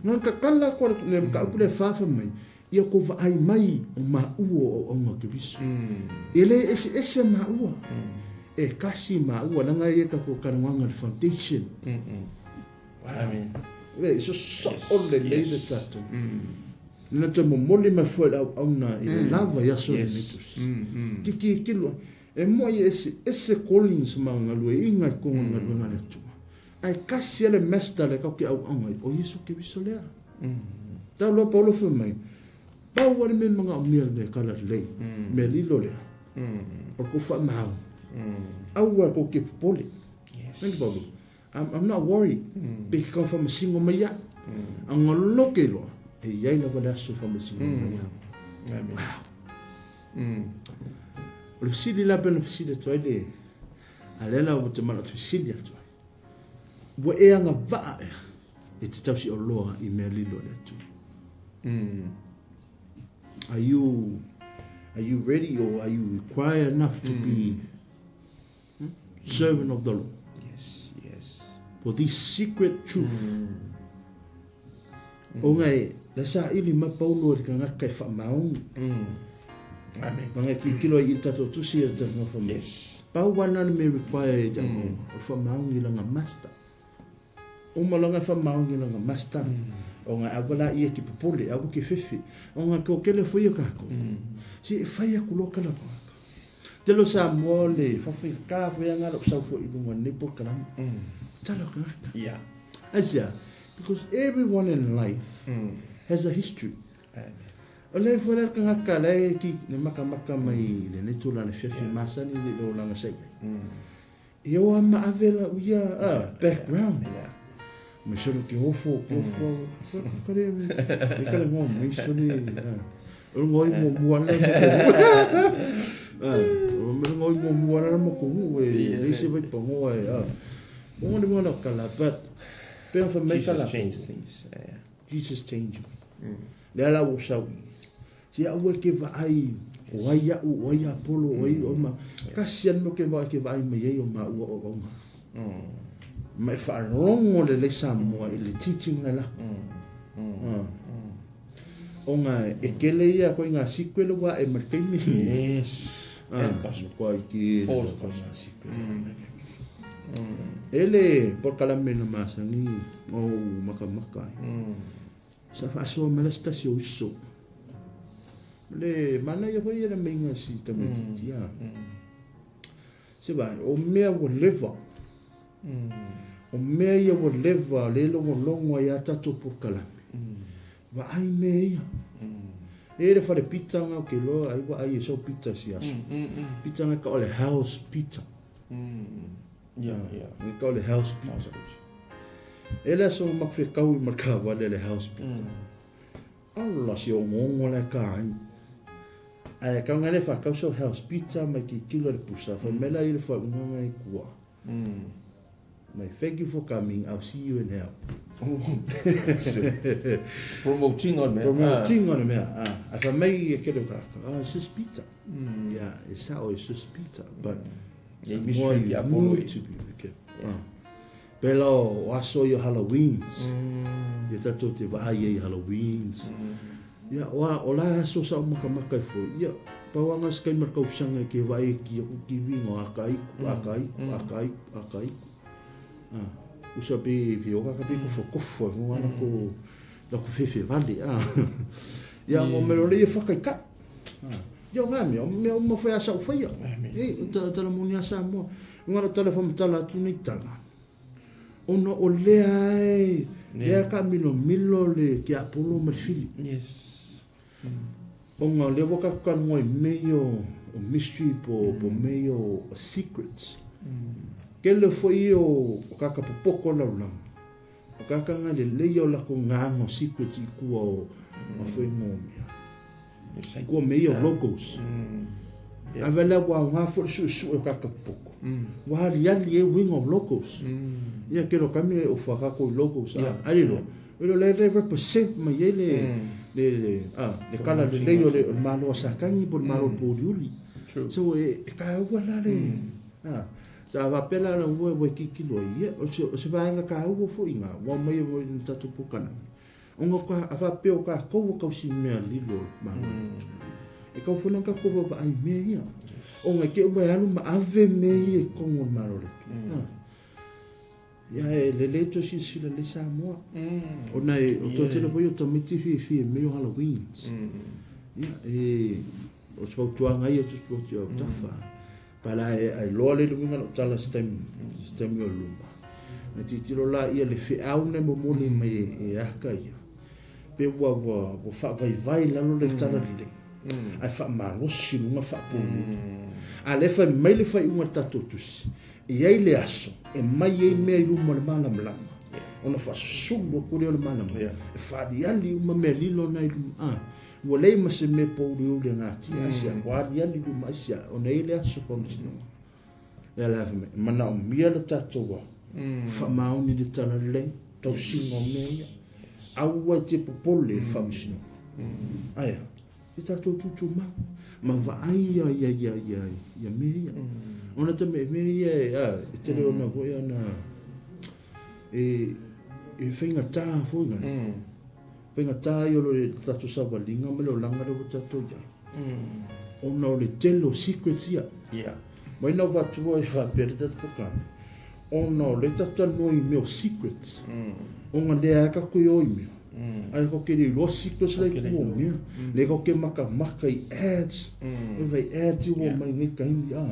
Ngā kakala koe le ka upu le whawha mai, ia ko wa ai mai o ma ua o au ngā ke wiso. E le ese ese ma ua. E kasi ma ua langa ia ka ko karawanga le foundation. Amen. Le so so o le le le tatou. Nina te momoli mai foi au au na i le lava ia so le mitus. Kiki kilo e mo i ese ese callings ma ngalue inga ko ngalue ngale atua. Ai kasi ele master le kau ke au au ngai o Yesu ke viso lea. Tau lo Paulo foi mai. Pau wale me manga o mea le kala lei. Me lilo lea. O ko wha mau. Au wa ko ke popole. Yes. Thank you, Paulo. I'm not worried. Pe ki kau whamasingo mai ia. A ngaloke loa. E iai la wale aso whamasingo mai ia. Amen. Wow. O le fisili la pena fisili atu ai le. A lela o te mana fisili atu ai. Ua e anga vaa ea. E te tausi o loa i mea lilo le atu. Are you ready or are you required enough to be servant of the Lord? Yes, yes. For this secret truth. O ngai, le sa ili ma Paulo e ka ngaka e wha maongi. Amen. Ma ngai ki kilo i tato tusi e te ngawha mai. Yes. Pau wana ni me require e te o wha maongi langa master. O malanga wha maongi langa master. O ngai awala ia ki popole, awu ki fefe. O ngai ko kele fui o kako. Si e whai aku loka la kaka. Te lo sa moa le whawhai ka whai anga lo sau fo i lunga nei po kalama. Tala ka ngaka. Yeah. Asia, because everyone in life has a history. Amen. O le fo le ka ngaka le ki ne maka maka mai le ne tula le fiafi masani le lo langa sai. E o ama avela uia background. Yeah. Me solo ke ofo, ke ofo. Kare me kare mo me solo. O ngoi mo muana. O me ngoi mo muana mo ko mu e le se vai pongo e. O ngoi mo na kala but pe fa me Jesus kala. changed things. Yeah. Jesus changed me. Le ala o sau. Si au e ke vaai o ai au o ai Apollo o ai o ma kasi an mo ke vai ke vai me ei o ma ua o ma. Ma e whaarongo le le Samoa i le teaching le lako. O ngā e kele ia koe ngā sequel wa e markeini. Yes. And gospel. Koa i ki False ko ngā sequel. Ele porkalame na masangi o makamaka ai. Sa whaasoa mala stasi o uso. Le mana ia hoi era meinga si tamatiti a. Se vai, o mea ua leva. O mea ia ua leva le longo longo ai a tatou porkalame. Wa ai mea ia. E le whare pita ngau ke loa ai wa ai e sau pita si aso. Pita ngau ka o le house pita. Yeah, yeah. Ngau ka o le house pita. E le aso makwe kau i marka wale le house pita. Allah si o ngongo le ka ai. Ai ka ngale fa kau sau house pizza mai ki kilo le pusa. Fa mela i le fa unga ngai kua. Mai, thank you for coming, I'll see you in hell. Promoting o le mea. Promoting o le mea. Ah, a fa mai e kele ka, ah, it's just pizza. Yeah, e sao, it's just pizza, but Ia mystery ki Apollo e. To be, okay. Ah. Pela o aso i o Halloweens. Ia tatou te vaai ai i Halloweens. Ia, o, a, o la aso sa o makamaka e foi. Ia, pauanga se kaima le kausaga e ke vaai e ki aku kiwi ngo aka iku, aka iku, aka iku, aka iku. Ah, usa pe pe oka ka pe kofo kofo e ngo ana ko la ko fefe vale. Ah. Ia, ngo melo le ia whakai ka. Ah. Ia, o ngā mea, o mea uma whai asa o whaia. E, o tala moni asa moa. Ngā tala whamatala atu nei tala. Ona o lea e, lea ka milomilo le tiapolo ma le fili. Yes. Ona lea ua tatou talanoa i mea ia o, o mystery po, po mea ia o secrets. Tele foi ia o, o kaka popoko o lalolagi. O kaka nga lelei ia o lakou gaga o secrets i tua o, o foi mo mea. I kua mea ia o logos. Ave lea ua aoga foi le suesue o kaka popoko. Ua aliali e uiga o logos. Ia kelo o taimi e ofa kakou i logos. Ai le loa. O le le represent mai ai le le le a le kala lelei o le o le Malo a Sakagi po o le Malo Pouliuli. So e e kāua la le a sa faapea la la ua ua tilotilo ai ia o se o se vaega kāua foi ina ua aumai ai foi i le tatou polokalame. Ona ka a faapea o kākou ua tausi mea lilo o le Malo o le Atua. E kau foi la tatou vaavaai i mea ia. Ona i te i ua e alu ma ave mea ia i totonu o le Malo o le Atua. Ia e lelei toe silasila lelei Samoa. Ona e o toe tele foi o tamaiti fiafia i mea o Halloweens. Ia e o se fautuaga ia tutu atu i autafa. Pa la e ai loa le luga lau tala se taimi, se taimi o luma. Na tilotilo la ia le feau na momoli mai e aka ia. Pe ua ua ua faavaivai lalo le tala lelei. Ae faamalosi luga faapouliuli. A lea fai mai le faaiuga o le tatou tusi. E i ai le aso e mai ai mea i luma o le malamalama, ona faasusulu atu lea o le malamalama, e faaliali uma mea lilo na i luma. A, ua leai ma se mea pōuliuli e gatia, aisea, ua aliali luma, aisea, ona e i ai le aso faamasinoga. Lea la fai mai, e manaomia le tatou a, faamaoni i le talalelei, tausiga o mea ia. Aua e te popole i le faamasinoga. Aia, I tatou tūtūmau, ma vaai ia ia ia ia ia mea ia. Ona te mea mea ia e a e tele ona foi ana e e faigata foi ngai. Faigata ia o le tatou savaliga ma le olaga lea ua tatou i ai. Ona o le tele o secrets ia. Yeah. Mai na avatua e faapea le tatou polokalame, ona o lea tatou talanoa i mea o secrets. Ona lea lava tatou e o i mea. Ae kou te le iloa secrets la i tua o mea. Lea kou te makamaka i ads. E vai ads i ua mai nei taimi, a.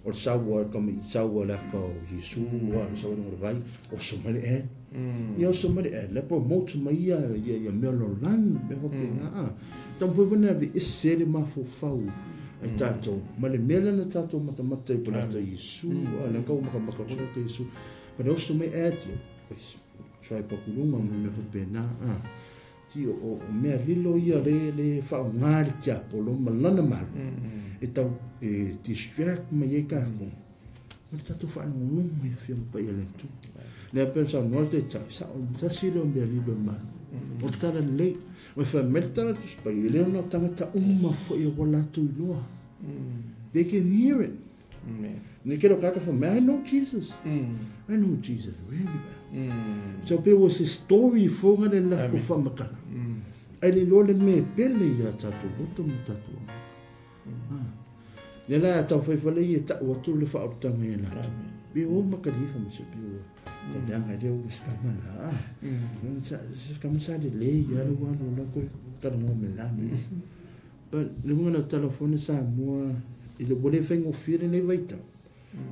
O le sau a ka mai sau a le aka o Iesu, a le sau a le vai, oso mai le ad. Ia oso mai le ad, le promote mai ia ia ia mea lalolagi, mea faapena, a. Taumafai foi na aveese ai le mafaufau ai tatou ma le mea lea na tatou matamata ai po o le ata Iesu, a lea na tau makamaka foi le ata Iesu. Pa le oso mai ads ia, Swipe aku luga ma mea faapena, a. Ti o, o, o mea lilo ia le, le faaaoga le tiapolo ma lana malo e tau e distract mai ai tatou. Ma le tatou faalogologo i Afioga Paia a le Atua. Lea pei ona saunoa le Taitai, sa o tasi lea o mea lilo e malo. O le tala lelei. Ma e fai mai le tala a le Tusi Paia, e le ona tagata uma foi ua latou iloa. They can hear it. Ne ke kaka fai mai, I know Jesus. I know Jesus really well. So pe ua se story foga le lako whamakana. Ai le loa le me pele ia tatou loto ma tatou agaga. Le la tau whai whale i e tau atu le whaorutanga i latou. Pe o makali e whamisa pe o. Ko te anga leo ua skama la. Skama sa le le ia le wano la koe kala ngō me la me. But le uiga o lau telefone Samoa i le ua le faigofie lenei vaitau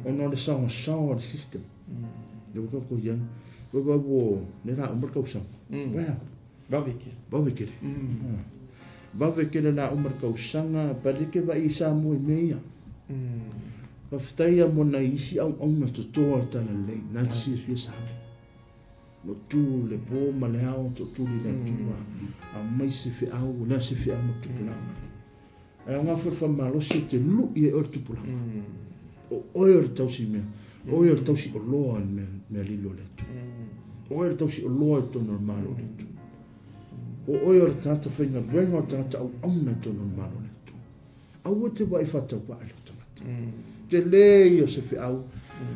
ona o le saosaoa o le system. Le ua tatou i ai. Ua ua ua le la uma le tausaga. Well, Vave kele. Vave kele. Vave kele la uma le tausaga, but like vaai i Samoa i mea ia. Faafetai ia mo nai isi auauna totoa o le Talalelei, na te silafia Samoa. No tu le po ma le ao tootuli le Atua, aumai se feau, o le a se feau mo le tupulaga. Ae aoga foi le faamalosi e te lui ai oe le tupulaga. O oe o le tausi mea. Oe o le tausi oloa i le mea lilo a le Atua. Oe o le tausi oloa i totonu o le Malo o le Atua. O oe o le tagata faigaluega, o le tagata auauna i totonu o le Malo o le Atua. Aua te vaai faatauvaa i lou tagata. Tele ia o se feau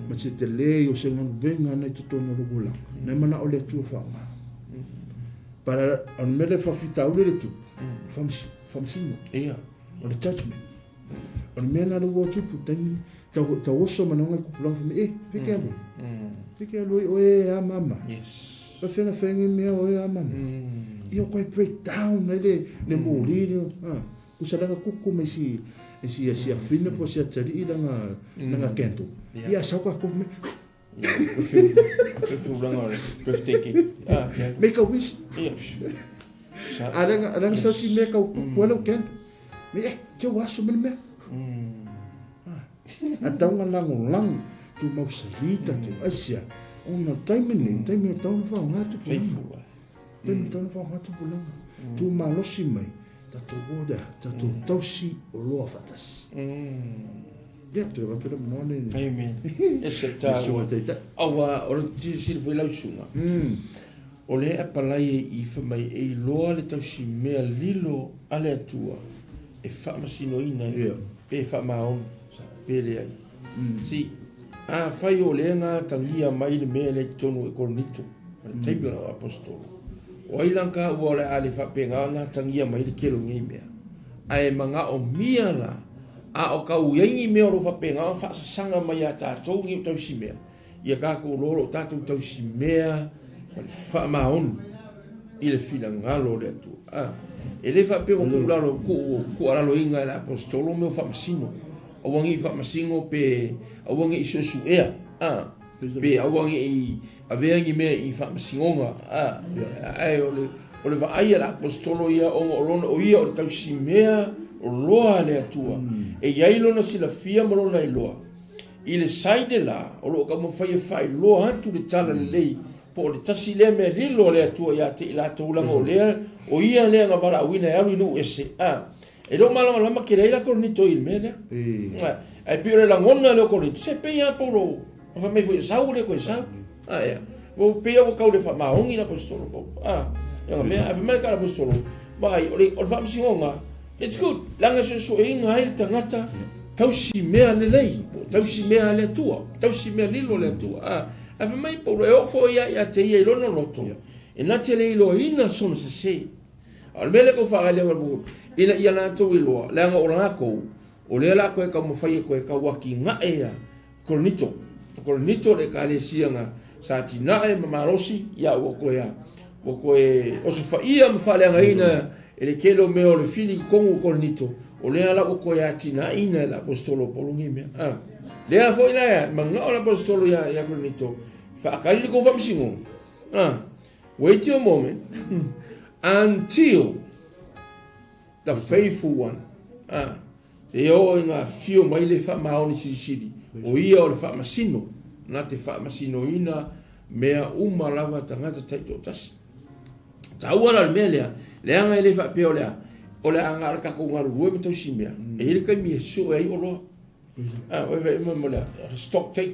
ma se tele ia o se galuega na i totonu o lou olaga. Na e manao le Atua faaaoga. Para o le mea lea faafitauli le tupu, faamasino. Ia. O le judgment. O le mea na le ua tupu taimi tau tau oso manaoga i tupulaga fai mai e feke alu. Feke alu ai oe e a mama. Yes. Pa fenga fengi mea oe a mama. Ia koe break down ai le le moli le ah. Kusa langa kuku me si e si si afina po si atari langa langa kento. Ia sau ka kuku me Le tulaga o le birthday cake. Ah, Make a wish. Ia. A langa langa sa si mea kau kuku ala kento. Me eh, te waso me mea. A taunga lango lango tu mau salita tu aisia. Ona taimi nei, taimi o tauna wha ngā tupu. Faithful. Taimi o tauna wha ngā tupu langa. Tu malosi mai, tatou order, tatou tausi o loa whatasi. Ia, toe avatu le manawa nei. Amen. E se tāua. Aua, o le silasila foi lau susuga. O lea e apalai e i fai mai e iloa le tausimea lilo a le Atua e faamasinoina pe faamaoni pe leai. See, afai o lea na atagia mai le mea lea i totonu e Korinito, ma le taimi o lau aposetolo, o ai la ka ua o le a le faapena ona atagia mai le tele o nei mea? Ae manaomia la, a o kau i ai ni mea o lo o faapena ona faasasaga mai ia tatou nei o tausimea, ia tatou loa o lo o tatou tausimea ma le faamaoni i le finagalo o le Atua. A, e le faapea ua tuu lalo, tuu, tuualaloina e le aposetolo mea o faamasino, aua ne i faamasino pe aua ne i suesuea, a, pe aua ne i avea ni mea i faamasinoga, a, ae o le, o le vaai a le aposetolo ia ona o lona, o ia o le tausimea loa a le Atua, e i ai lona silafia ma lona iloa, I le saine la, o lo o taumafai e faailoa atu le tala lelei, po o le tasi lea mea lilo a le Atua ia te i latou, leaga o lea, o ia lea na valaauina e alu i nuu ese, a, e le o malamalama tele ai la Korinito i le mea lea. A, ae pei o le lagona lea o Korinito, se pei lava Paulo, na fai mai foi e sau, ua le toe sau. A, ea, ua pei lava ua tau le faamaoni le Aposetolo Paulo, a, ia mea, ae fai mai le tala Aposetolo, vaai, o le, o le faamasinoga, It's good, leaga e suesueina ai le tagata tausi mea lelei, po o tausi mea a le Atua, tausi mea lilo a le Atua. A, ae fai mai Paulo, e oo foi ia ia te ia i lona loto, e na te le iloaina sona sese. A o le mea lea tau faagailea mai ina ia latou iloa, leaga o latou, o lea la koe taumafai e koe tauatinae ia Korinito. O Korinito le ekalesia na sa atinae ma malosi, ia ua koe a, ua koe osofaia ma faaleagaina e le tele o mea o le fili i totonu o Korinito, o lea la ua koe atinaeina e le Aposetolo o Paulo nei mea. A, lea foi la e manao le Aposetolo ia, ia Korinito, faatali le tou faamasinoga. A, wait your moment until the faithful one. A, Seia oo ina afio mai le faamaoni silisili, o ia o le faamasino, na te faamasinoina mea uma lava tagata taitoatasi. Taua la le mea lea, leaga e le faapea o le a, o le a na o le tatou galulue ma tausi mea. E i ai le taimi e sue ai oloa. Ah, oi vai mo le stock take.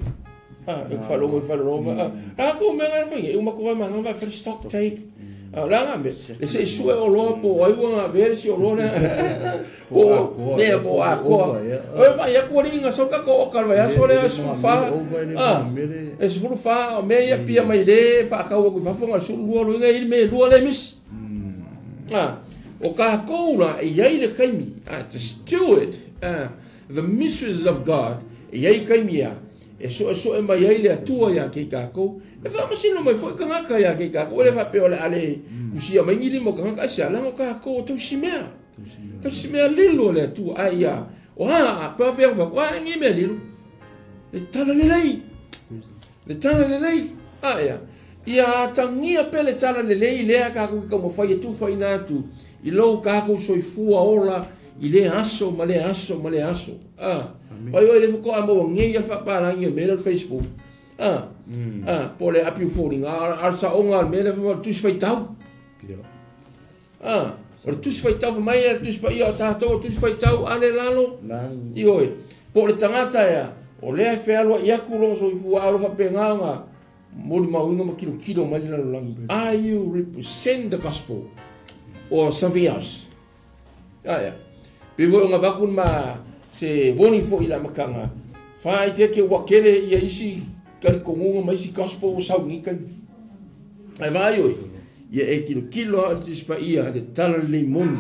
Ah, e whalo mo whalo mo. Ah, la ko me nga whai, e uma ko ma nga vai stock take. Ah, la nga me. Le se sue o loa po ai wa nga vere si o loa le. Po ne po a ko. Oi vai a ko ringa so ka ko ka vai so le su fa. Ah, e su fa o me ia pia mai le fa ka o ku fa fo nga su lua lo ngai me lua le mis. Ah, o ka ko la e iai le kaimi, ah, to steward, ah, The mysteries of God, e i ai kaimi ea, e soesoe mai ai le Atua iā kei kākou, e faamasino mai foi kangaka iā kei kākou, e le faapea o le a le kusia mai ni lima o kangaka, aisea, leaga o kākou o tausimea, tausimea lilo a le Atua, ae ia, o a, a, pea pea o a, e ngi mea lilo, le tala lelei, le tala lelei, a ea, ia atagia pea le tala lelei lea kākou ke taumafai e tufaina atu i lou kākou soifua ola, I lea aso ma lea aso ma lea aso. A. Oi oi le faatoa maua nei a le faapalagi o le mea lea o le Facebook. A. A, po o le api o foliga, a o le saoga o le mea lea fai mai o le tusi faitau. A, o le tusi faitau fai mai le tusi paia o tatou o le tusi faitau ale lalo. Ioe. Po o le tagata ea. O lea e fealuai aku lona soifua, a o lo o faapena ona molimauina ma tilotilo mai le lalolagi. Are you represent the gospel or something else? Aia. Pei foi ona avatu ma se warning foi i le amataga, faaeteete ua tele ia isi talitonuga ma isi gospel ua sau i lenei taimi. Ae vaai oe, ia e tilotilo lava i le Tusi Paia, le tala lelei moni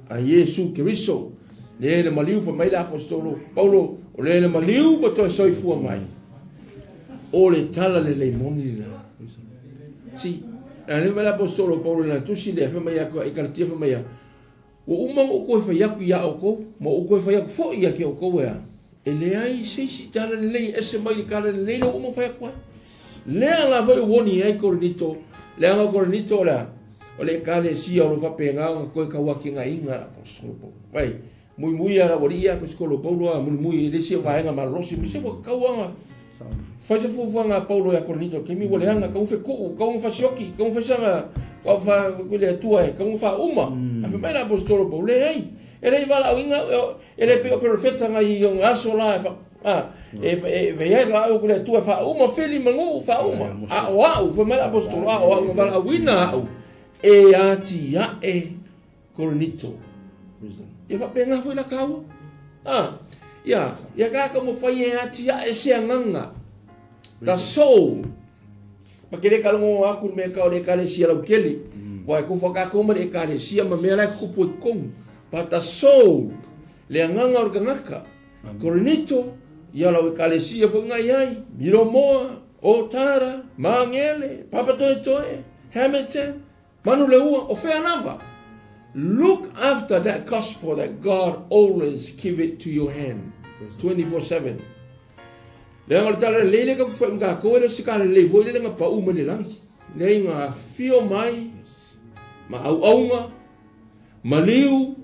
a Iesu Keriso, le na maliu fai mai le Aposetolo Paulo, o le na maliu ma toe soifua mai. O le tala lelei moni lena. Si, a le mai le Aposetolo Paulo na tusi lea, fai mai ia i Kalatia fai mai ia, ua uma ona ou toe fai atu iā outou, ma ua ou toe fai atu foi ia te outou ea, e leai se isi tala lelei e ese mai i le tala lelei lea ua uma ona fai atu ai. Lea la foi ua oni ai Korinito, leaga o Korinito o le a? O le Ekalesia o lo o faapena ona toe tauatiagaina e le Aposetolo Paulo. Vai, muimui lava lau alii ia Aposetolo Paulo a mulimui i le isi vaega malolosi, ma se ua tatau lava ona fai se fuafuaga a Paulo ia Korinito i le taimi ua leaga, tau fetuu, tau fasioki, tau fai sana tau fa le Atua e tau faauma. Ae fai mai le Aposetolo Paulo, leai, e le i valaauina au, E le pei o perofeta ngai i ona aso la e fa, a, e, e, e ai la au le Atua e faauma fili ma nuu faauma. A o au, fai mai le apostolo, a o au na valaauina au e atiae Korinito. Ia faapena foi la kāua. A, ia, ia ka ka mo fai e atiae se agaga. The soul. Ma ke le kalongo aku le mea ka o le ekalesia lautele. Ua e kufa kākou ma le ekalesia ma mea la e kupu i totonu. But the soul, le agaga o le tagata. Korinito, ia lau ekalesia foi ngai ai, Miromoa, Otara, Magele, Papatoetoe, Hamilton, Manuleua, o fea lava. Look after that gospel that God always give it to your hand 24/7. Leaga o le tala lelei lea tatou fai ma tatou, e le o se tala lelei foi lele na pau mai le lagi. Leai na afio mai ma auauna, maliu,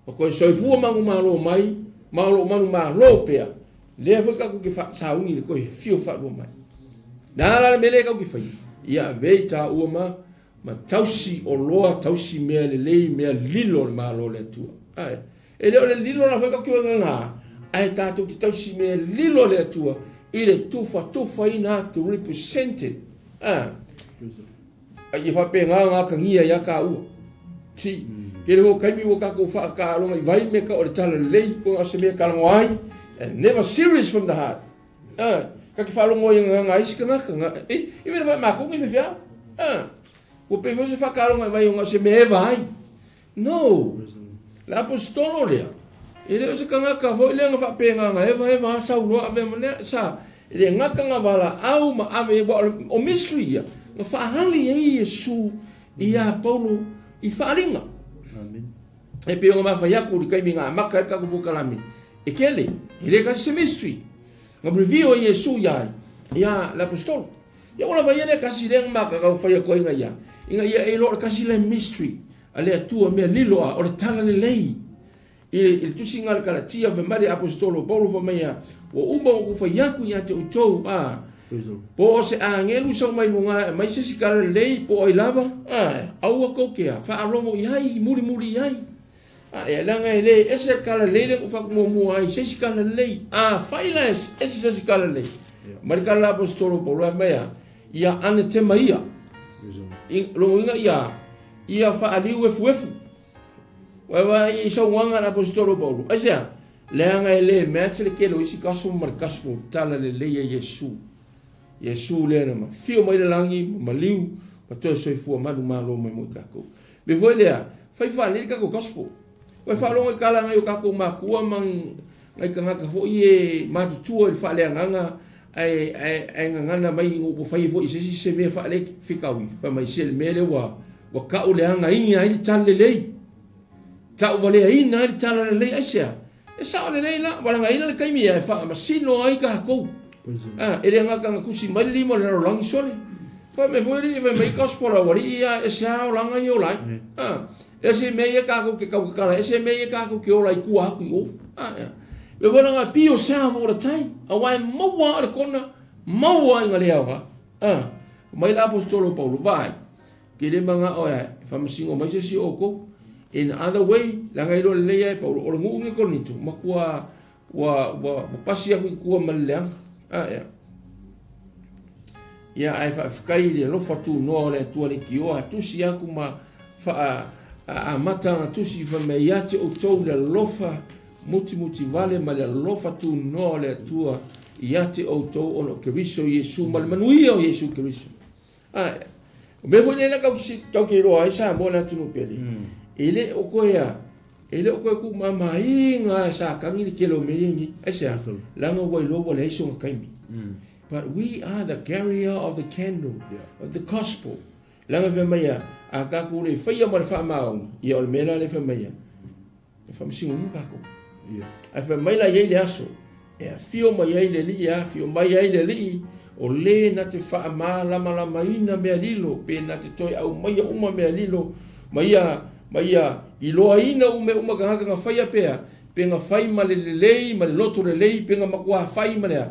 ma toe soifua manumalo mai, ma o lo o manumalo pea, lea foi tatou te sauni i le toe afio faalua mai. Le a la le mea lea tatou te faia? Ia ave i taua ma ma tausi oloa, tausi mea lelei, mea lilo o le Malo o le Atua. Ae, e le o le lilo la foi tatou te o e gagā, ae tatou te tausi mea lilo a le Atua i le tufatufaina atu, represented. A, a ia faapena ona atagia ia taua. Si, tele foi o taimi ua tatou faataaloga i vai me ka o le tala lelei, po o se mea talanoa ai, and never serious from the heart. A, ka te faalogo ai gagana isi tagata, ga, e, i mea na matou ni faifeau. A, ua pei foi se faataaloga i vai ona o se mea e vaai. No! Le aposetolo lea, e le o se tagata foi lea na faapena na eva eva a sau loa ave ma lea, sa, e le gata na valaau ma ave, aua o mystery ia, na faahali ai Iesu ia Paulo i faaaliga. E pei ona mafai atu i le taimi na amata ai le tatou polokalame, e tele, e le tasi se mystery. Na reveal e Iesu ia ia le aposetolo. Ia ua lava ia lea tasi lea na makakau fai atu ai ina ia, ina ia e iloa o le tasi lea mystery a le Atua mea lilo a o le tala lelei. I le, i le tusiga a le Kalatia fai mai le aposetolo o Paulo fai mai ia, ua uma ona ou fai atu ia te outou, a, po o se agelu sau mai luga e aumai se isi tala lelei po o ai lava, a, aua tou te a, faalogo i ai, mulimuli i ai. A, e leaga e le ese le tala lelei lea na ou fai atu muamua ai, se isi tala lelei. Afai la e ese se isi tala lelei, mai le tala a le aposetolo o Paulo, fai mai a, ia anatema ia, i, lona uiga ia, ia faaliu efuefu. Ua vaai i saunoaga a le Aposetolo Paulo. Aisea? Leaga e le match le tele o isi gospel ma le gospel tala lelei a Iesu. Iesu lea na mafio mai le lagi ma maliu ma toe soifua manumalo mai mo i tatou. Mea foi lea, fai faalelei le tatou gospel. Ua faalogo i tala nai o tatou matua ma nai tagata foi e matutua i le faaleagaga ae, ae, ae gagana mai ua fai foi i se isi se mea faale fetaui. Fai mai se le mea lea ua, ua tau leagaina ai le tala lelei. Tau valeaina ai le tala lelei. Aisea? E sao lelei la, walagaina le taimi e faamasino ai tatou. Ah, e le gata na tusi mai le lima o le lalolagi sole. Fai mai foi alii, fai mai gospel a ualii ia e se a olaga ia ola ai. Ah, e se mea ia tatou ke tautatala, e se mea ia tatou ke ola i tua atu i o. Ah, ia. Me foi langa be yourself all the time. Aua e maua o le kona, maua i nga le aoga. Ah, mai la apostolo Paulo, vaai. Ke le mana'o e faamasino mai se isi o outou. In other way, leaga e iloa lelei lava e Paulo, o le nuu lenei o Korinito, matua Ua ua ua pasi aku i tua ma le leaga. A ea. Ia ae faafetai i le alofa tunoa o le Atua leitioa, tusi aku ma faa amata ana tusi fai mai ia te outou le alofa mutimuti vale ma le alofa tunoa o le Atua ia te outou ona o Keriso Iesu ma le manuia o Iesu Keriso. A o mea foi lea tau tau te iloa ai Samoa le atunuu pele. E le o koe a e le o koe kuumamaina sa tangi le tele o mea ia nei. Aisea? Leaga ua iloa ua leai sona taimi. But we are the carrier of the candle, of the gospel. Leaga fai mai a, a tatou le faia ma le faamaoni, ia o le mea la lea fai mai a, e faamasinoina tatou. Ae fai mai la e i ai le aso e afio mai ai le Alii, e afio mai ai le Alii, o le na te faamalamalamaina mea lilo, pe na te toe aumaia uma mea lilo, ma ia, ma ia iloaina uma mea uma tagata na faia pea, pe na fai ma le lelei, ma le loto lelei, pe na matua fai ma le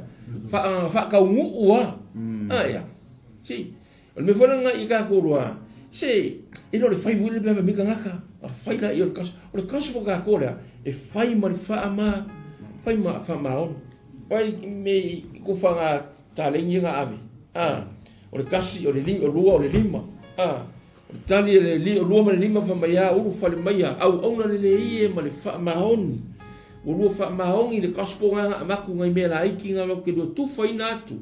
faa, faataunuu lava. A ia. Si. O le mea foi lena i tatou loa, se, e le o le fai foi lea pe a fai mai tagata, a fai laia o le gospel. O le gospel tatou lea, e fai ma le faama, fai ma faamaoni. Oi me i kufaga taleni ia na ave, a, o le tasi, o le o lua, o le lima, a, o le tali e le o lua ma le lima fai mai a, ulu fale mai a, auauna lelei e ma le faamaoni. Ua lua faamaoni le gospel na na avatu nai mea laiti na latou te lua tufaina atu.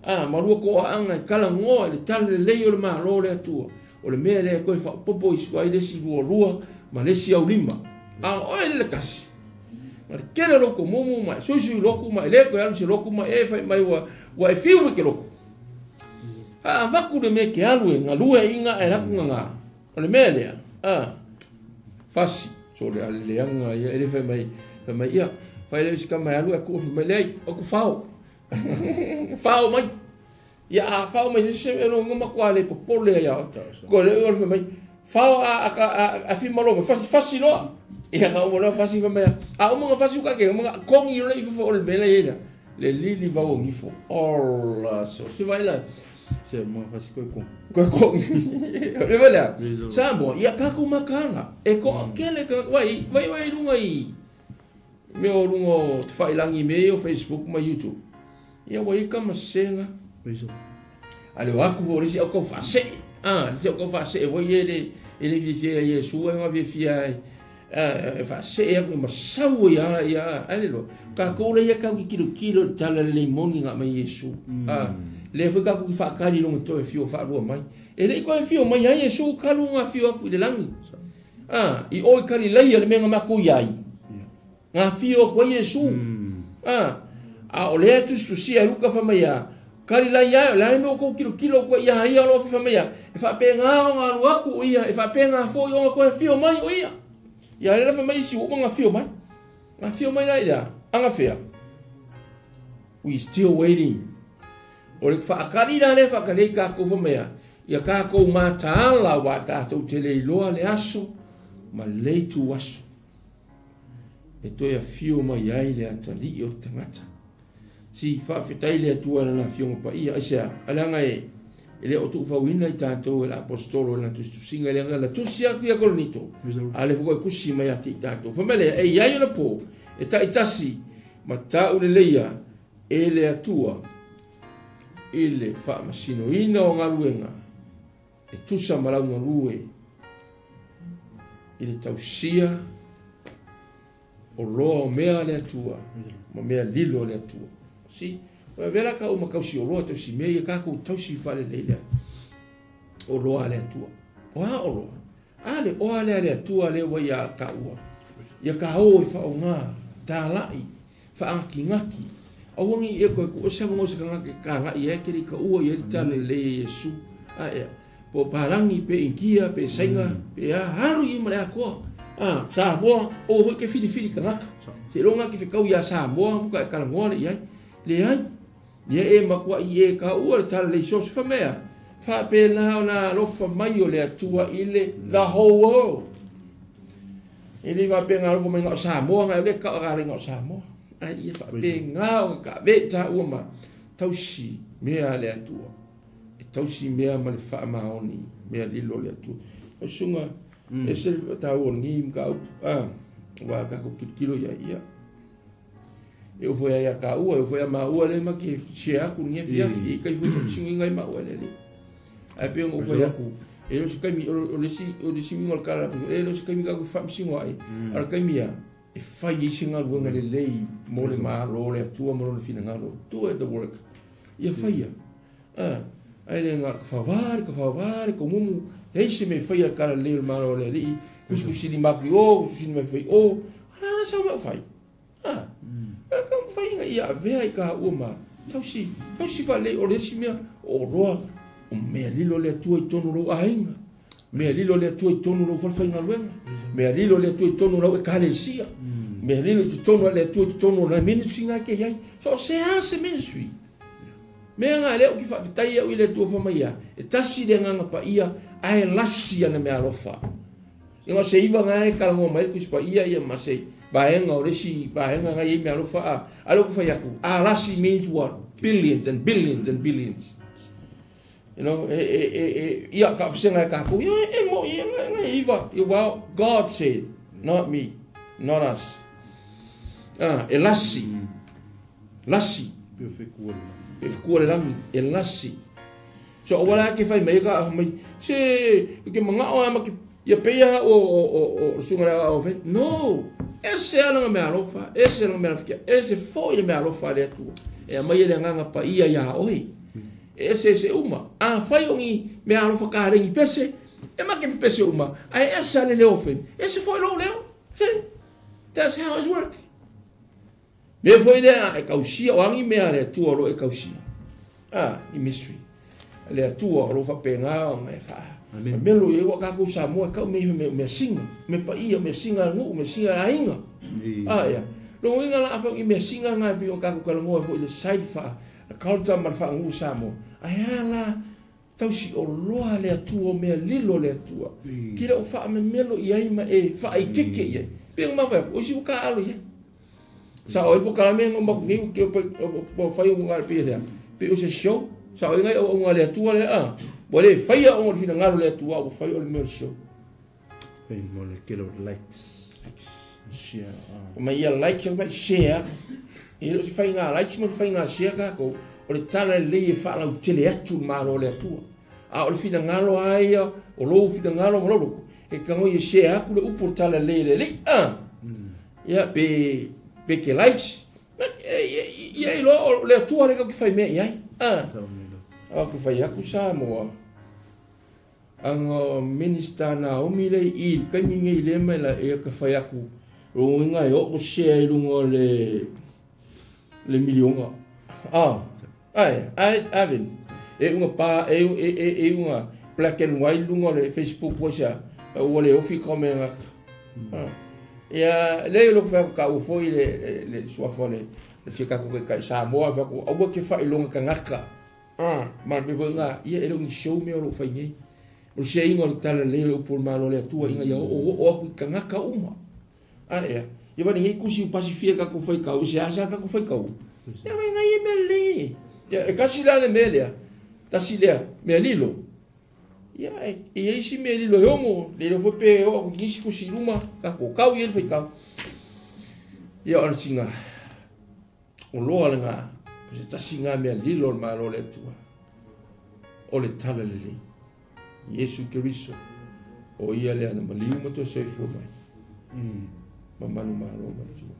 A, ma lua toaaga e talanoa i le tala lelei o le Malo o le Atua, o le mea lea e toe faaopoopo i ai le isi lualua ma le isi aulima. A o oe le tasi, ma le tele o lou tomumu ma e suisui lotu ma e le toe alu i se lotu ma e fai mai ua, ua e fiu foi ke lotu. A avatu le mea ke alu e galue ai nga e laku nga. O le mea lea, a, fasi, so le ale leaga ia, e le fai mai, fai mai, ia, fai le isi kama e alu e ku, fai mai, leai, o ku fao. Fao mai. Ia a fao mai se se no ngoma kwa le popole ia. Ko le o mai fao a a a a fi malo mai fasi fasi loa. Ia nga uma loa fasi fa mai. A uma nga fasi ka ke uma nga kongi le ifo fo le mela ia. Le lili vau ngifo. Ola so se vai la. Se mo fasi koe kongi. Koe kongi. Le vai la. Sa mo ia ka ku makana. E ko kele ka vai vai vai lunga i Mea o luga o Tafailangi me ia o Facebook ma YouTube. Ia ua i ka masega. A le o aku fo le isi au kau faasee. Ah, le isi au kau faasee foi e le e le fiafia ia Iesu ai nga fiafia ai. E faasee aku e masau ai ala ia ai le loa. Tatou le ia kau ki kilo kilo le tala le moni nga mai Iesu. Ah, le foi ka ku ki whaakari longa toe fio whaalua mai. E le i koe fio mai ai Iesu kalu nga fio aku i le langi. A, i o i Kalileia le mea na makou i ai. Nga fio aku ai Iesu. A, a o lea tusitusia e Luka fai mai a, Kalileia e, o le a le mea ua tou kilokilo aku ai ia ia o lo fai mai a, e faapena ona alu aku o ia, e faapena foi ona toe afio mai o ia. Ia lea la fai mai isi ua uma ona afio mai. Na afio mai la i le a? Anafea? We still waiting. O le faakali la lea faakali ai tatou fai mai a, ia tatou mataala aua tatou te le iloa le aso ma le itu aso e toe afio mai ai le atalii o le tagata. Si faafetai le Atua i lana afioga paia. Aisea? Leaga e e le o tuufauina i tatou e le aposetolo i lana tusitusiga, leaga na tusi atu ia Korinito, a le foi tusi mai ia te i tatou. Fai mai lea, e i ai ona po e taitasi ma tauleleia e le Atua i le faamasinoina o galuega e tusa ma lau galue i le tausia o loa o mea a le Atua ma mea lilo a le Atua. Si, o avea la ka uma tausi o loa tausi mea ia kākou tausi faalelei lea o loa a le Atua. O a o loa? A le oa lea a le Atua lea ua ia taua. Ia ka o e whaonga, tāla'i, whaangakingaki. Aua ngi e koe ku ese avanoa se tagata e tāla'i ai ke le ka ua i ai le tala lelei e Iesu. A ea, po o Palangi, pe India, pe Saina, pe a, alu i ma le atoa. A, Samoa, o hoi ke whiriwhiri tagata. Seiloga ke whekau iā Samoa, fuka e talanoa le i ai. Leai. Ia e makuaʻi e ka ua le tala lei so se famea, faapena ona alofa mai o le Atua i le the whole world. E le faapena alofa mai na o Samoa ngai o le ka o na o Samoa. Ai ia faapena ona ka ve ta ua ma tausi mea le Atua. E tausi mea ma le faamaoni, mea lilo le Atua. O sunga, e se ta ua ni ka upu, ah, wa ka ku kilokilo ia ia. E oo foi ia tāua, e oo foi ia māua lea ma ke share aku lenei afiafi, e kai foi faamasinoina ai maua e le Alii. Ae pei ona ou fai atu, e le o se taimi, o le isi, o le isi uiga o le tala, e le o se taimi tatou te faamasino ai, a o le taimi a, e fai ai se galuega lelei mo le Malo o le Atua ma Lona finagalo. Do it the work. Ia faia. A, ae le na o le tafava, le tafava, le tomumu, leai se mea e faia i le tala lelei o le Malo o le Alii, tusitusilima atu i o, tusitusilima mai foi i o, a o le a la sau mea o fai? A, e taumafai ina ia avea i taua ma tausi, tausi faalelei, o le isi mea, o oloa, o mea lilo le Atua i totonu o lou aiga, mea lilo le Atua i totonu o lou falefaigaluega, mea lilo le Atua i totonu o lau ekalesia, mea lilo i totonu a le Atua i totonu o nai ministry na e te i ai. So o se a se ministry? Mea nga lea ou te faafetai au i le Atua fai mai a, e tasi le agaga paia ae lasi ana meaalofa. Ina o se iva nga e talanoa mai le Tusi Paia ia ma se vaega o le isi vaega nga i ai meaalofa a, a lea ou te fai atu, a lasi means what? Billions and billions and billions. You know, e, e, e, e, ia, faafesega e kākou, ia, e mo, ia, nga, nga e iva. Ia, well, God said, not me, not us. Ah, e lasi. Lasi. Pe whekua le langi. Pe whekua le langi, e lasi. So aua la ke fai mai ka mai se ke mangao a ma ke ia peia o o o o sunga le o fe no ese ala nga mea alofa ese ala nga mea alofa ese foi le mea alofa le Atua e aumai le agaga paia iā oe ese ese uma a fai o ni mea alofa ka lengi pese e ma ke pese uma ae ese ale leo fe ese foi lou leo see that's how it works. Mea foi lea e tausia, o a ni mea a le Atua o lo o e tausia? A, ni mystery. A le Atua o lo o faapena ona e faa. Mamelo i ai ua tatou Samoa e tau mea mea mea singa, mea paia, mea singa a le nuu, mea singa a le aiga. A ia. Lona uiga la afai o ni mea singa na e pei ona tatou talanoa ai foi i le side faa culture ma le faanuu Samoa, ae a la tausi oloa le Atua o mea lilo le Atua. Ki le o faamemelo i ai ma e faaikeke i ai. Pe ona mafai atu, o isi ua taaalo i ai. Sa o ai po kalame ngo maku nei ke o fai o ngā pe lea. Pe o se show, sa o ngai o ngā le Atua le a. Ua le faia o le finagalo le Atua ua fai o le mea o le show. Pei mo le kelo likes. Share. O mai ia likes o mai share. E le o se faiga likes ma se faiga share kākou. O le tala lelei e faalautele atu le Malo o le Atua. A o le finagalo lava ia, o lou finagalo ma lou loto, e tago ia share atu le upu o le tala lelei e le Alii. A! Ia, pe, pe ke likes, ia iloa o le Atua lea tatou te fai mea i ai. A! A ke fai atu Samoa. Anga Minista Naomi lea i i le taimi nei lea mai la ia ka fai atu lona uiga e oo share i luga o le le miliona a ai ai Avin e unga pa e e e e unga black and white luga o le Facebook ua sia ua le ofi ka mea ngaka ia le lo fai ka u foi le le suafa le le se ka ku kai Samoa fa ku aua ke failoga tagata. A, ma le mea foi lena, ia e le o ni show mea o lo o fai nei. O le siaiga o le talalelei o le upu o le Malo a le Atua ina ia oooo aku i tagata uma. A ea, ia vai lenei kusi u pasifia i tatou faitau, i seasea tatou faitau. Ia vai nai e mea lelei e. Ia, e tasi la le mea lea, tasi lea, mea lilo. Ia, e i ai isi mea lilo e ono, le iloa foi pe oo atu i nisi kusi i luma, tatou tau i ai le faitau. Ia, o le sina Oloa lena, o se tasi nga mea lilo o le Malo o le Atua, o le talalelei. Iesu Keriso, o ia lea na maliu ma toe soifua mai. Ma manu malo ma le Atua.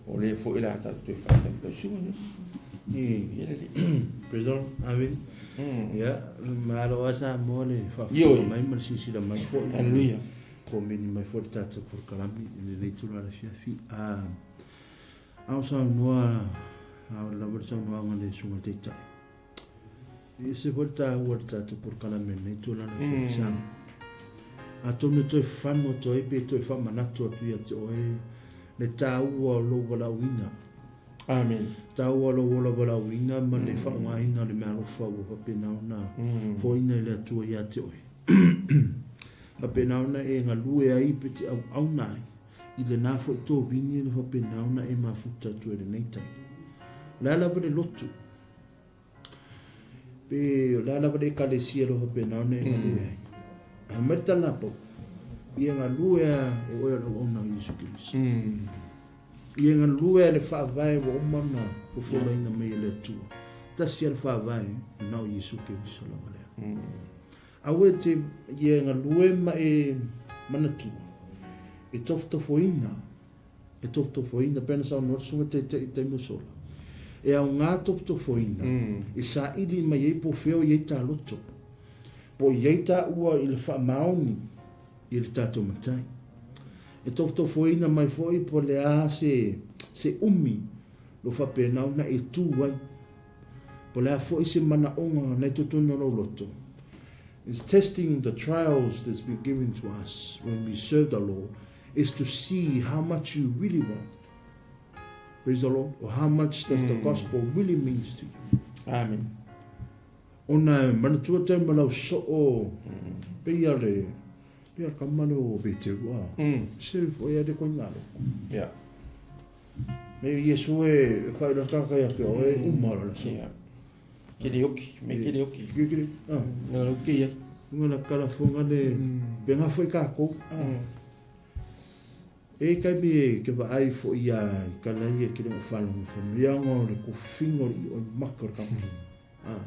O lea foi la tatou toe faatali lau susuga nei. Ia lelei. Praise the Lord. Amen. Ia, malo lava Samoa le faafofoga mai ma le silasila mai foi. Hallelujah. Komeni mai foi le tatou polokalame i lenei itula afiafi. A o saunoa, a o lava le saunoaga a le Susuga i le Taitai. E ese foi le taua o le tatou polokalame i lenei tulaga foi sa. Atonu e toe fano atu ai pe toe faamanatu atu ia te oe le taua o lou valaauina. Amen. Taua o lou ola valaauina ma le faaaogaina o le meaalofa ua faapena ona foaina e le Atua ia te oe. Faapena ona e galue ai pe te auauna ai I lena foi tovini na faapena ona e mafuta atu ai lenei taimi. O le a lava le lotu, pe o le a lava le ekalesia lo faapena ona e galue ai. A mai le tala a Paulo, ia galue a e oe o le auauna o Iesu Keriso. Ia galue le faavae ua uma ona fofolaina mai e le Atua. Tasi a le faavae, na o Iesu Keriso lava lea. Aua e te ia galue ma e manatua, e tofotofoina, e tofotofoina, pei ona saunoa le Susuga Taitai i le taimi ua sola, e aoga tofotofoina e saili mai ai po o fea o i ai ta loto, po o i ai taua i le faamaoni i le tatou Matai. E tofotofoina mai foi po o le a se, se umi lo faapena ona e tu ai. Po o le a foi se manaoga na i totonu o lou loto. Is testing the trials that's been given to us when we serve the Lord is to see how much you really want. Praise the Lord. Or how much does the gospel really means to you. Amen. Ona e manatua tau ma lau soo pei a le pei a le kama le o Peteru a. Se fo ia le koi ngalo. Yeah. Me Iesu e whai la kaka ia ke oe uma la so. Yeah. Kele oki, me kele oki. Kele kele. Ah. Nga lo ke ia. Nga la kala fonga le pe nga foi ka ko. Ah. E kai mi e ke vaai fo'i a i kala ia ki le whalo fo mi anga o le kufingo i o maka o le kama. Ah.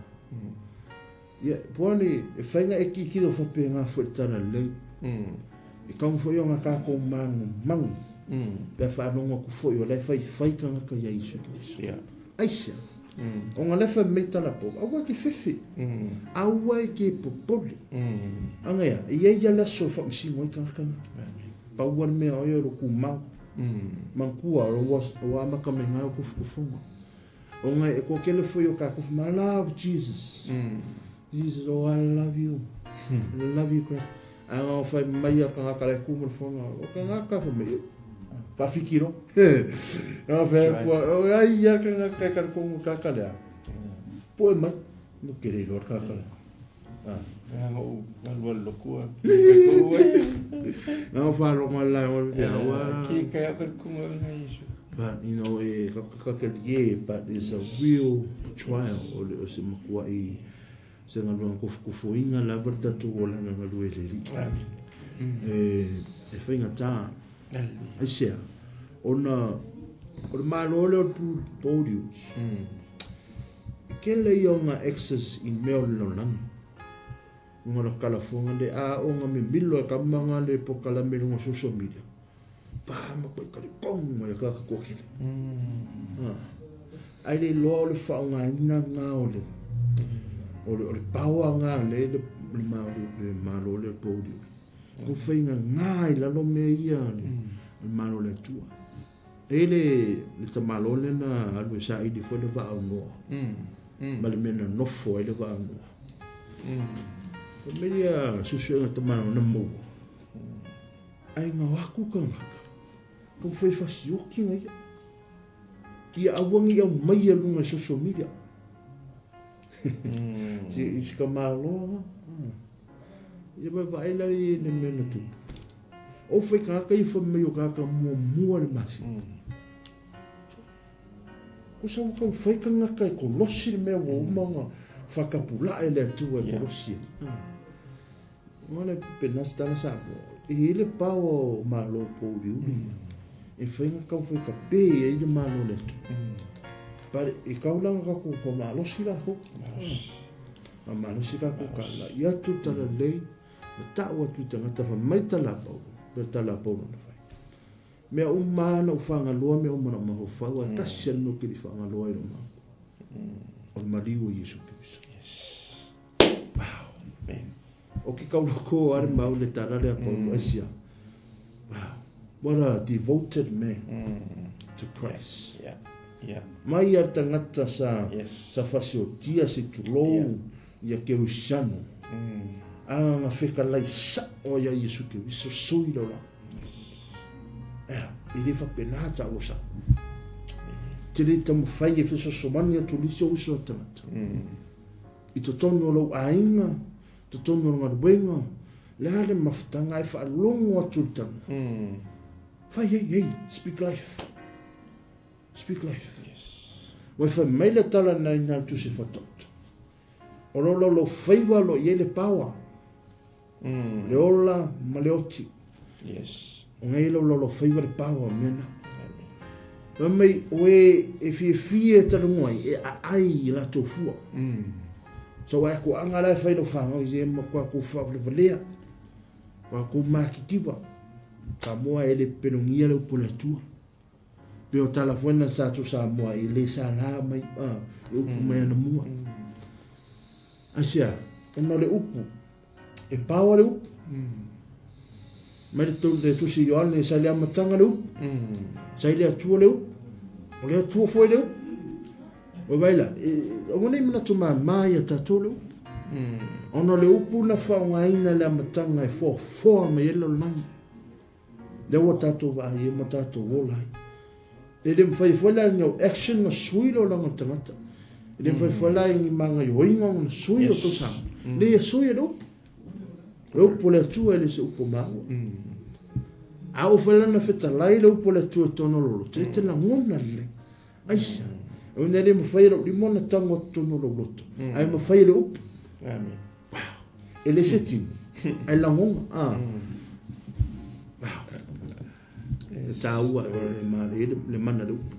Ia, po ani, e whainga e ki kiro whape ngā fo i tana lei. E kaunga fo'i o ngā kākou mangu mangu. Pea whaanonga ku fo'i o lai whai whai ka ngaka ia Isu Keriso. Yeah. Aisia. O ngā lefa mei tala po, aua ke whewhi. Aua e ke popole. Anga ia, ia ia le aso whamasino i ka ngaka. Paua le mea oe o ro kumau. Mangkua o ro ua amaka me ngā o kufukufunga. O ngai e kua kele foi o ka kufu I love Jesus. Jesus, oh I love you. I love you Christ. A ngā o whai mai a ka ngaka le kumu le whanga. O ka ngaka wha mai. Pawhikiro. Ngā whai kua, o ai ia ka ngaka e kare kongu ka kare a. Po e mai. No kere roa ka kare. Ah. Nga o alu alu lokua. Ngā o whāronga lai o le awa. Ki kai au kare kunga nga Yesu. But, you know, e ka ka ka ye, but it's a real trial o le o se makua i se nga luang kufu kufu inga la va tatu o la nga lue le li. E e whainga tā. Ai sea, ona o le malo le o le pōriu. E kele ia o ngā access i mea o le lalolagi. Unga la kalafonga le a o ngā mimilo e kamanga le po kalame lunga social media. Pā ma koe kare kong mai ka ka kua kele. Ai le loa o le whaonga ina ngā o le o le o le paoa ngā le le le malo le malo le pōriu. Ko whainga ngā i lalo mea ia le, le malo le atua. E le le tamalo le na alu e saili foi le vaa o Noa. Ma le mea na nofo ai le vaa o Noa. O mea ia susuega tamalo na maua. Ai ngā aku ka ngaka. Ka whai whasioki nga ia. Ia awangi au mai a lunga social media. Si i si ka maloa nga. Ia mai vaai la i le mea na tupu. O whai ka ka i wha mai o ka ka mua mua le masi. Ko sa waka whai ka ngaka e kolosi le mea ua uma nga whakapulae le atua e kolosi. Ngā le pena se tala sa mo. E i le pao o malo pōuri uri. E whai ngā kau whai ka pē e i le malo le atua. Pare, e kaulanga ka ko pa malosi la ho. A malosi ka ko ka la. I atu tala lei, ma tau atu i tangata wha mai tala pau, me tala pau na whai. Mea uma na u whangaloa, mea uma na maho whau, a tasi anō ki ri whangaloa i roma. O le mariu o Iesu Keriso. Yes. Wow. Amen. O ki kauloko are mau le tala le a Paulo aisia. Wow. What a devoted man to Christ. Yeah. Yeah. Mai a tangata sa Yes. sa fasiotia se tulou ia Kerusiano. A nga wheka lai sa o ia Iesu Keriso soi lau la. Ea, i le whapena ta o sa. Te le tamu whai e whiso somani a tulisi o uso a tangata. I to tonu o lau ainga, to tonu o ngā ruenga, le ale mafutanga e whaalongo atu le tanu. Whai, hey, hey, speak life. Speak life. Yes. Wai whai mai le tala nei nā tu se whatoto. O lo lo lo whaiwa lo i le pawa. Le ola ma le oti. Yes. O ngai lo lo lo whaiwa le pawa mena. Amen. Fai mai o e e fiafia e talanoa ai, e aai i latou fua. So ae koaga la e fai lau whangau i e ma kua kou whaavalevalea, kua kou mākitiwa, Samoa e le pelogia le upu a le Atua. Pe o tala foi na sa tu Samoa i le sa la mai a i upu mai ana mua. Aisea, ona o le upu, e paoa le upu. Mai le, le tusi Ioane, sa i le amataga le upu. Sa i le Atua le upu. O le Atua foi le upu. O vai la, aua ne i manatu māmā ia tatou le upu. Ona o le upu na faaaogaina i le amataga e foafoa mai ai le lalolagi. Lea ua tatou vaai ai ma tatou ola ai. E le mafai foi la ni au action na sui le olaga o le tagata. E le mafai foi la i ni magaioiga ona sui o tou sa. Le ia sui e le upu. Le upu o le Atua e le se upu o maua. A oo foi la na fetalai le upu o le Atua i totonu o lou loto, e te lagona lelei. Aisea? O le mea le mafai e lou lima ona tago atu totonu o lou loto, ae mafai e le upu. Amen. Wow. E le se tino, ae lagona. Ah. Wow. E tāua e male le mana le upu.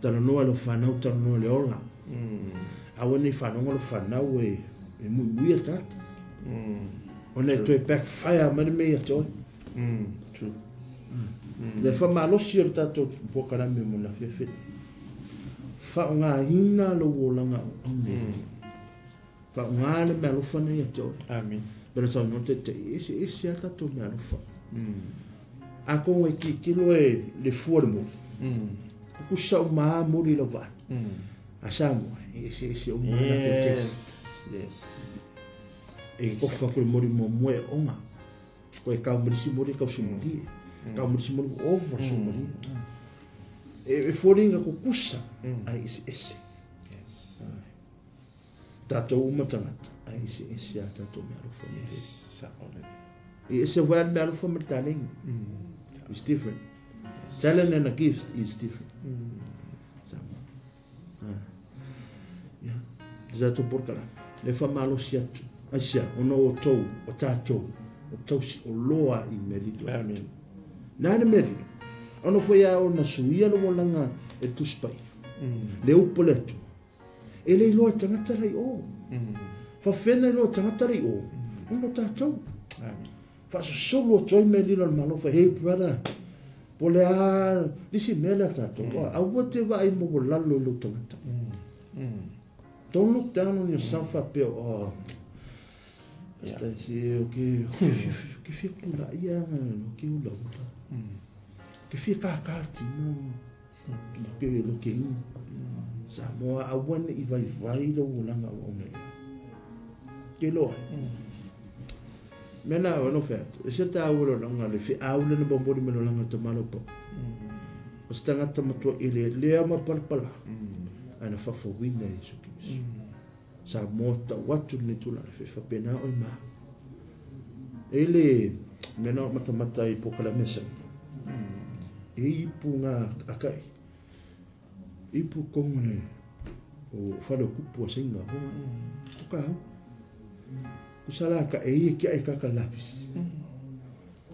Talanoa le whanau, talanoa le ola. Aua nei whanonga le whanau e, e muimuia tata. Ona e toe backfire mai le mea ia te oe. True. Le whamalosi o le tātou pōkarame mo nā whiawhiri. Whaongaina lo olaga o au nei. Whaonga le mea alofa nei ia te oe. Amen. Pero sa no te te ese ese a tātou mea alofa. A kongo e kikilo e le fua le mori. Kukusa o maa mori la vai. A Samoa, e ese ese o maa la ko test. Yes. E kofa ko le mori mo moe onga. Ko e kau marisi mori kau sumali. Kau marisi mori over sumali. E, e foringa ko kusa ai ese ese. Yes. Tātou uma tangata ai ese ese a tātou mea alofa. Yes. Sa-ole. E ese wā mea alofa ma talent. It's different. Talent and a gift is different. Samoa. Ah. Yeah. Te tātou porkara. Le whamalosi atu. Aisia, ona o tou, o tātou, o tausi, o loa i mea lilo. Amen. Nā le mea lilo. Ona foi a ona suia le wolanga e tusipai. Le upo le atu. E le iloa e tagata la i o. Whawhena iloa e tagata la i o. Ona o tātou. Amen. Whaasosolo atu ai mea lilo le Malo, whai, hey brother, po le a, lisi mea lea tātou, aua te vaai mo wo lalo i lou tagata. Don't look down on yourself whapea, oh, yeah. Si, o ke, ke whia kula ia nga, no ke ula ula. Ke whia kākā tima, no ke, no ke ingo. Samoa, aua ne i vai vai lo ulanga o au nei. Ke loa. Mena o no fea, e se tā ua langa le fe au le na bombori me langa te malo po. O se tangata matua i le lea ma palapala. Ai na whawhawina i suki misu. Sa mō tau atu le tula le whewha pēnā oi mā. E le mena o matamata i pōkala mesa. E ipu ngā akai. Ipu kongo le o whare o kupu a singa honga. Ko ka hau. Ko sala ka e ia kia e kaka lapis.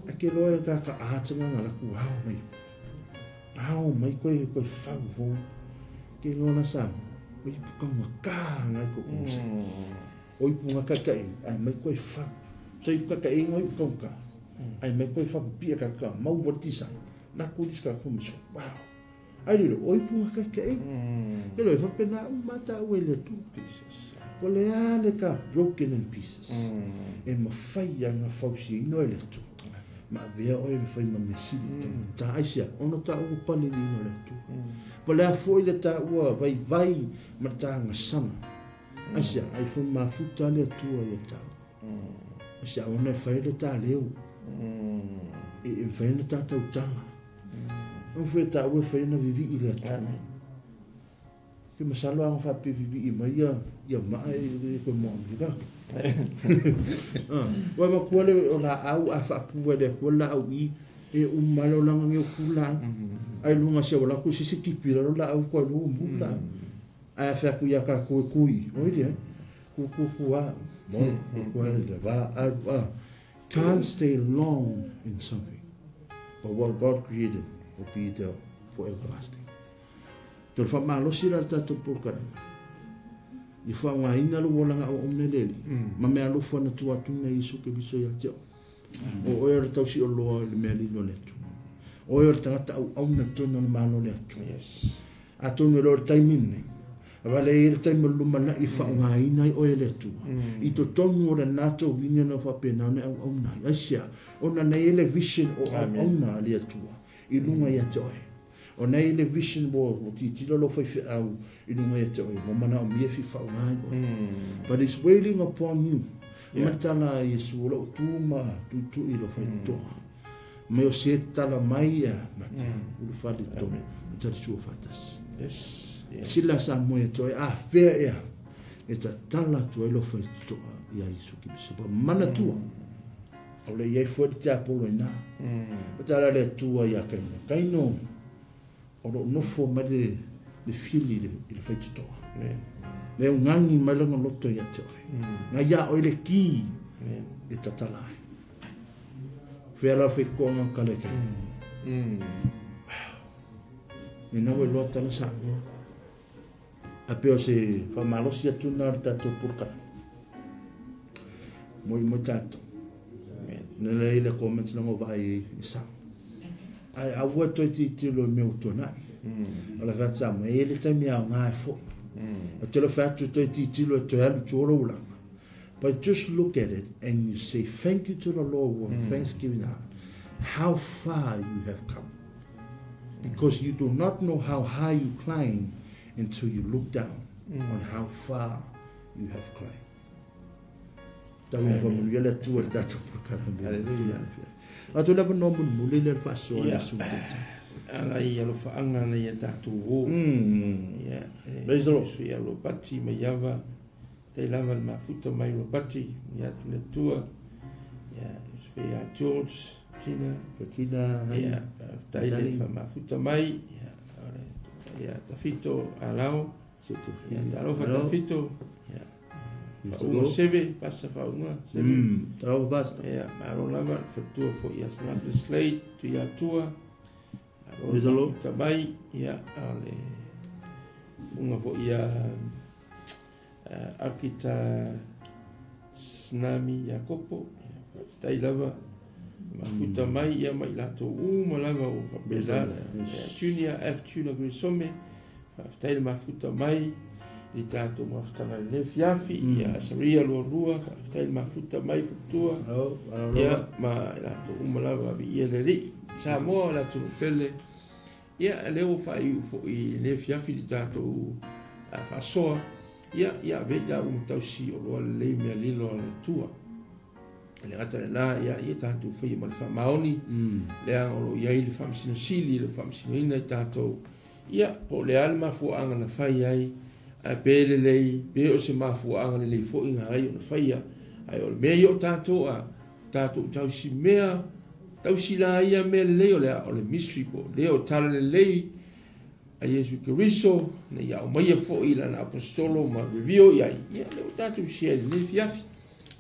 A ke loa e kaka ātanga ngā laku hao mai. Hao mai koe koe whau honga. Ke loa na sa o ipu kaunga kā ngai ko kumusa. O ipu ngā kai kai ai mai koe whau. So ipu kaka e ngā ipu kaunga kā. Ai mai koe whau pia kaka mau watisa. Nā kuris ka kumusa. Wow. Ai riro, o ipu ngā kaikai. Ke loe whapena u mata au e le tu. Jesus. Po le a le ka broken in pieces. E mawhai a ngā whausi ino e le tu. Ma vea oe me whai ma mea sili mm. Ta aisia, ono ta ua pali li ino le tu. Po le a foi le ta ua vai vai ma ta ngā sana. Aisia, ai fo mafuta le atua ia tau. Aisia, ona e whai le ta leo. E, e whai na tātou tala. Au fue ta ue whai na vivi i le atua. Ke masalo anga whape vivi i mai ia, ia maa e, e koe moa Amerika. Wai ma kua le o la au a whaapua le kua la au i e umalo langa ngeo kula. Ai lunga se o la ku sisi kipi la la au kua lu mu la. Ai a whea ku ia ka koe kui. Oi le, ku ku ku a. Mo, ku le va a a. Can't stay long in something. But what God created will be there. for everlasting. Toe faamalosi la le tatou polokalame i faaaogaina lou olaga auauna i le Alii ma meaalofa na tua atu nei Iesu Keriso ia te oe. O oe o le tausioloa i le mea lilo a le Atua. O oe o le tagata auauna i totonu o le Malo o le Atua. Yes. Atonu e le o le taimi lenei, a le i ai le taimi o le lumanai e faaaogaina ai oe e le Atua i totonu o lena tauiga na faapena ona e auauna ai. Aisea? Ona na i ai le vision o auauna a le Atua i luga ia te oe. Ona e i ai le vision ua tilotilo lou faifeau i luga ia te oe, ua manaomia e fia faaaoga ai oe. But it's waiting upon you. Yeah. Mai tala a Iesu, o lou tu ma tuitui i lou faitotoa. Mai o se tatala mai ia mate, ulufale i totonu, ma talisua faatasi. Yes. Yeah. Sila sa moe atu ai, a fea ea, e tatala atu ai lou faitotoa ia Iesu Keriso. Pa manatua, O le i ai foi le tiapolo i ina. O tala le Atua ia Kaino. Kaino, o loo nofo mai le, le fili i le faitotoa. Le ugagi mai lona loto ia te oe. Na ia oe le ki e tatala ai. Fea la faitotoa ka le Kaino. Nena ua iloa tala Samoa. A pei o se faamalosi atu lena o le tatou polokalame. Moi moi tatou. Nena i le comments na ngo vaai e sao. Ai aua toe tilotilo i mea ua tuanai. O le fai atu Samoa, e i ai le taimi aoga e foi. O te le fai atu toe tilotilo e toe alu i tua o lou olaga. But just look at it and you say thank you to the Lord with a thanksgiving heart how far you have come. Because you do not know how high you climb until you look down on how far you have climbed. Tau ina faamanuia le Atua i le tatou polokalame. Hallelujah. Atu lava no mulimuli le faasoa le Iesu Tautai. Ala i alofaaga na ia tatou o. Ia, Praise the Lord. Sui alo pati mai ava. Tai lava le mafuta mai Ropati, ia atu le Atua. Ia, Josefe ia George, Tina. Tina, Ia, tai le whamafuta mai. Ia, ia Tafito Alao. Ia, talofa Tafito. Ia, whaunga seve, pasa whaunga seve. Talofa pasa. Ia, malo lava, whatua fo ia Salapa Slade, tu ia Atua. Malo mafuta mai. Ia, o le unga fo ia Akita Tsunami Iakopo, faafetai lava mafuta mai ia ma i latou uma lava ua faapena Junior F Tuna Grisome, faafetai le mafuta mai i tatou mafutaga i lenei afiafi, ia Asaria Lualua, faafetai le mafuta mai faletua, ia ma i latou uma lava, viia le Alii. Samoa o le atunuu pele, Ia, lea ua faaiu foi i lenei afiafi le tatou faasoa. Ia, ia ave i lau tausi o loa lelei mea lilo a le Atua. E le gata lena, ia, ia tatou faia ma le faamaoni, leaga o lo o i ai le Faamasino Sili, le faamasinoina i tatou, ia, po o le a le mafuaaga na fai ai, ae pe lelei, pe o se mafuaaga lelei foi na ala ai ona faia. Ae o le mea ia o tatou a, tatou tausi mea, tausi la ia mea lelei o le a, o le mystery po o lea o tala lelei a Iesu Keriso, na ia aumaia foi i lana aposetolo ma reveal i ai, ia lea ua tatou share i lenei afiafi.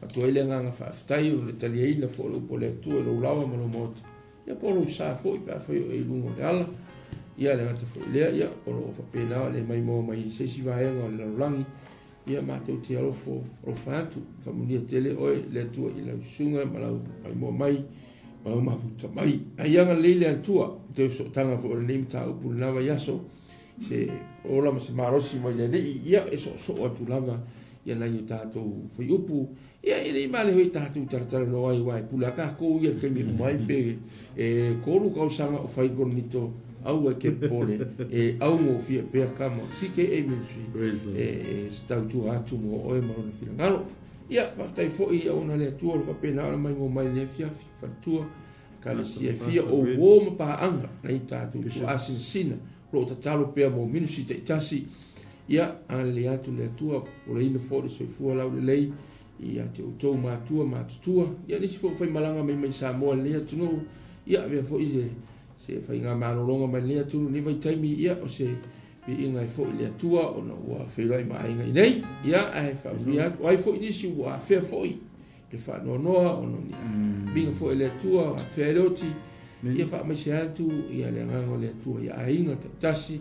Avatu ai le agaga faafetai o le taliaina foi o le upu a le Atua i lou laoa ma lou maota, ia po o lou sa foi pe afai o e i luga o le ala. Ia le gata foi lea, ia o lo o faapena ona e maimoa mai i se isi vaega o le lalolagi, Ia matou te alofo alofa atu, faamanuia tele oe le Atua i lau susuga ma lau maimoa mai ma lau mafuta mai. Ai agalelei le Atua i te sootaga foi o lenei mataupu i lena vaiaso, se ola ma se malosi mai le Alii, ia e soosoo atu lava ia nai o tatou faiupu, ia e le i male hoi tatou talatalanoa ai, aua e pule a takou ia i le taimi e uma ai pe e 3 kausaga o fai Korinito, aua e te popole, e augofie pea kama o le CKA Ministry e tautua atu mo oe ma lona finagalo. Ia, faafetai foi i auauna a le Atua o lo o faapena ona maimoa mai i lenei afiafi, faletua, ekalesia e fia o uo ma paaga nai tatou tuaasinasina o lo o tatalo pea mo ministry taitasi. Ia, agalelei atu le Atua, folaina foi le soifua laulelei ia te outou matua matutua, ia nisi foi o faimalaga mai mai Samoa i lenei atunuu, ia avea foi se se faigamalologa mai lenei atunuu i lenei vaitaimi, ia o se viiga ai foi i le Atua ona ua feiloai ma aiga i nei, ia ae faamanuia atu. O ai foi nisi ua afea foi le faanoanoa ona o ni viiga foi i le Atua, afea ai le oti. Ia faamaise atu ia le agaga o le Atua i aiga taitasi,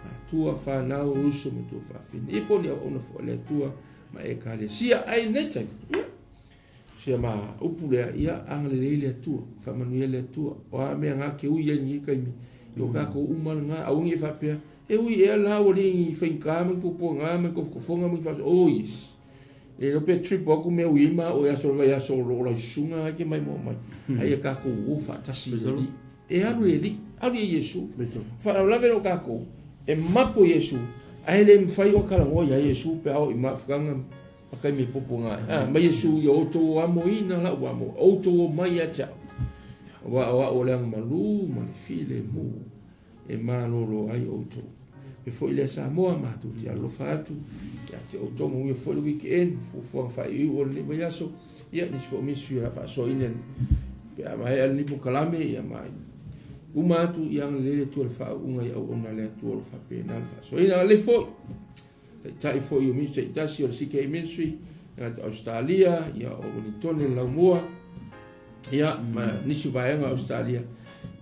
matua, fanau, uso ma tuafafine. Ia po o ni auauna foi a le Atua ma Ekalesia. Ae i lenei taimi, ia, sia ma upu lea, ia agalelei le Atua, faamanuia le Atua. O a mea na te ui ai i lenei taimi, i o tatou uma lena, aua ne i faapea, e ui ea la ua le i faigata ma ni puapuaga ma ni tofotofoga ma ni faaso. Oh yes. Le iloa pe triple atu mea ui ai ma au i aso o le vaiaso o lo o lau susuga na e te maimoa mai. Ai ia tatou o faatasi i le Alii. E alu i le Alii, alu ia Iesu. Faalavelave lo tatou, e mapo Iesu, ae le mafai ona talanoa ia Iesu pe a oo i mafutaga ma taimi e puapuaga ai. A, mai Iesu ia outou amoina lau amo, outou omai ia te au. Aua o au o le agamalu ma le filemu e malolo ai outou. E foi lea Samoa, matou te alofa atu ia te outou, manuia foi le weekend, fuafuaga faaiuiu o lenei vaiaso, ia nisi foi o ministry o le a faasoaina pe a maea lenei polokalame, ia ma uma atu, ia agalelei le Atua i le faauuga i auauna a le Atua o lo o faapena le faasoaina. Agalelei foi taitai foi o ministry taitasi o le CK Ministry, tagata Ausetalia, ia o Ueligitone le laumua, ia ma nisi vaega o Ausetalia,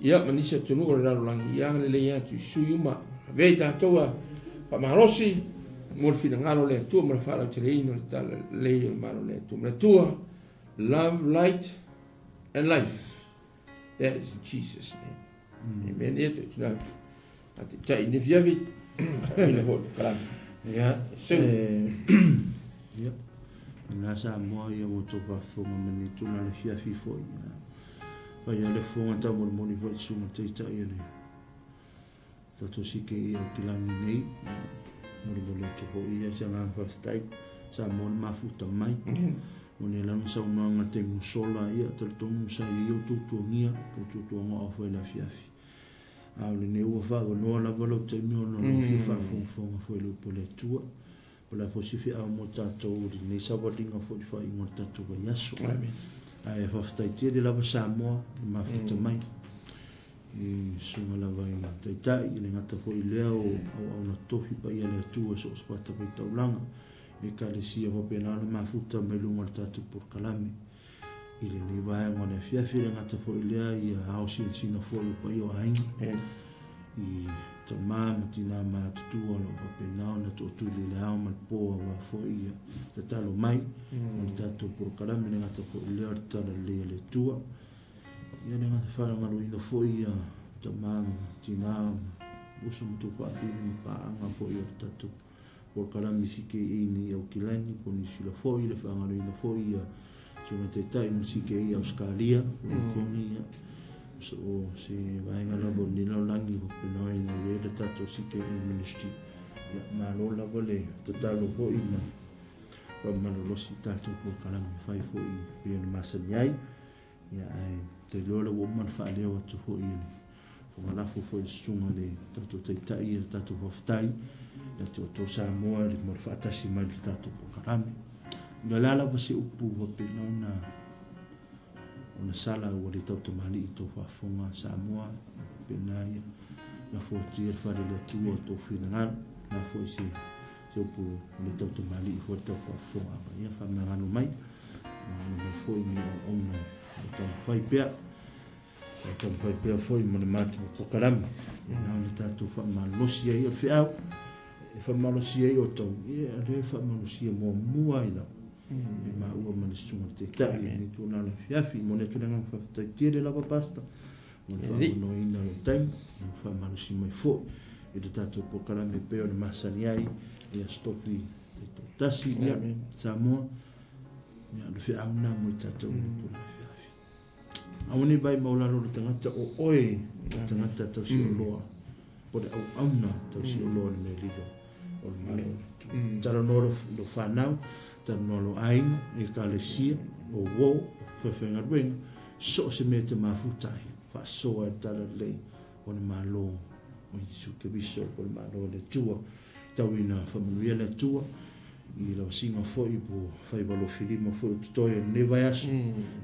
ia ma nisi atunuu o le lalolagi, ia agalelei atu i sui uma. Avea i tatou a faamalosi mo le finagalo o le Atua ma le faalauteleina o le talalelei o le Malo o le Atua. Ma le Atua, love, light and life. That is in Jesus name. Amen. Ia, tuuina atu. A taitai i afiafi, faapena foi le kalame. Ia, ia, na Samoa ia ua tou faafofoga mai lenei tulaga le afiafi foi. Ia, fai lava le fofoga taumolimoli foi le susuga taitai a le tatou CKE o Kilagi nei. Ia, molimoli atu foi ia se agaga faafetai. Samoa le mafuta mai. Mo nei lana saunoaga i le taimi ua sola, ia, talitonu sa i ai outou tuagia, po o tuatuaga foi i le afiafi. A o lenei ua faaavanoa lava lou taimi ona o lou fia faafogafoga foi i le upu a le Atua. O le a foi se feau mo tatou i lenei savaliga foi i le faaiuga o le tatou vaiaso. Ae faafetai tele lava Samoa i le mafuta mai i susuga lava i Taitai, e le gata foi i lea o auauna tofi paia a le Atua i so o se fatafaitaulaga, Ekalesia faapena ona mafuta mai luga o le tatou polokalame. I lenei vaega o le afiafi, le gata foi lea ia ao sinasina foi o paia o aiga i tama ma tina matutua o lo o faapena ona tootuli i le ao ma le po aua foi ia tatalo mai o le tatou polokalame, le gata foi lea o le talalelei a le Atua. Ia le gata faagaloina foi ia tama ma tina ma uso ma tuafafine ma paaga foi o le tatou polokalame CKA nei Aukilani po o Niu Sila foi, le faagaloina foi ia Susuga Taitai mo le CKA Ausetalia, o Hong Kong ia, so o se vaega lava o lenei lalolagi ua faapena ona i ai le tatou CKA Ministry. Ia, malo lava le tatalo foi ma faamalolosi i tatou polokalame fai foi pei ona masani ai. Ia, ae ou te iloa lea ua uma ona faaleo atu foi e le Fogalafo foi le susuga i le tatou Taitai i le tatou faafetai ia te outou Samoa i le mo le faatasi mai i le tatou polokalame. Ia o le a lava se upu faapena ona ona sala ua le tautamalii i tou faafofoga Samoa faapena ia lafo atu ia le fale o le Atua o tou finagalo la foi se se upu le tautamalii foi le tau faafofoga ia faamagalo mai magalo mai foi ni auauna o taumafai pea. E taumafai pea foi mo le matou polokalame na ona tatou faamalolosi ai o le feau e faamalosi ai outou, ia o lea e faamalosia muamua ai lava e maua ma le susuga i le Taitai i lenei tulaga afiafi. E momoli atu le agaga faafetai tele lava Pastor mo le faavanoaina o lou taimi ma le faamalosi mai foi i le tatou polokalame e pei ona masani ai i aso tofi taitoatasi. Ia Samoa, ia o le feau lena mo i tatou i lenei tulaga afiafi. Aua ne i vaai maualalo le tagata o oe o tagata tausioloa, po o le auauna tausioloa i le mea lilo o le Malo o le Atua. Talanoa lou fanau, talanoa lou aiga, ekalesia, o uo, o faifaigaluega, so o se mea e te mafuta ai, faasoa i le talalelei o le Malo o Iesu Keriso po o le Malo o le Atua. Tau ina faamanuia le Atua i lau asiga foi po faiva alofilima foi o totoe o lenei vaiaso,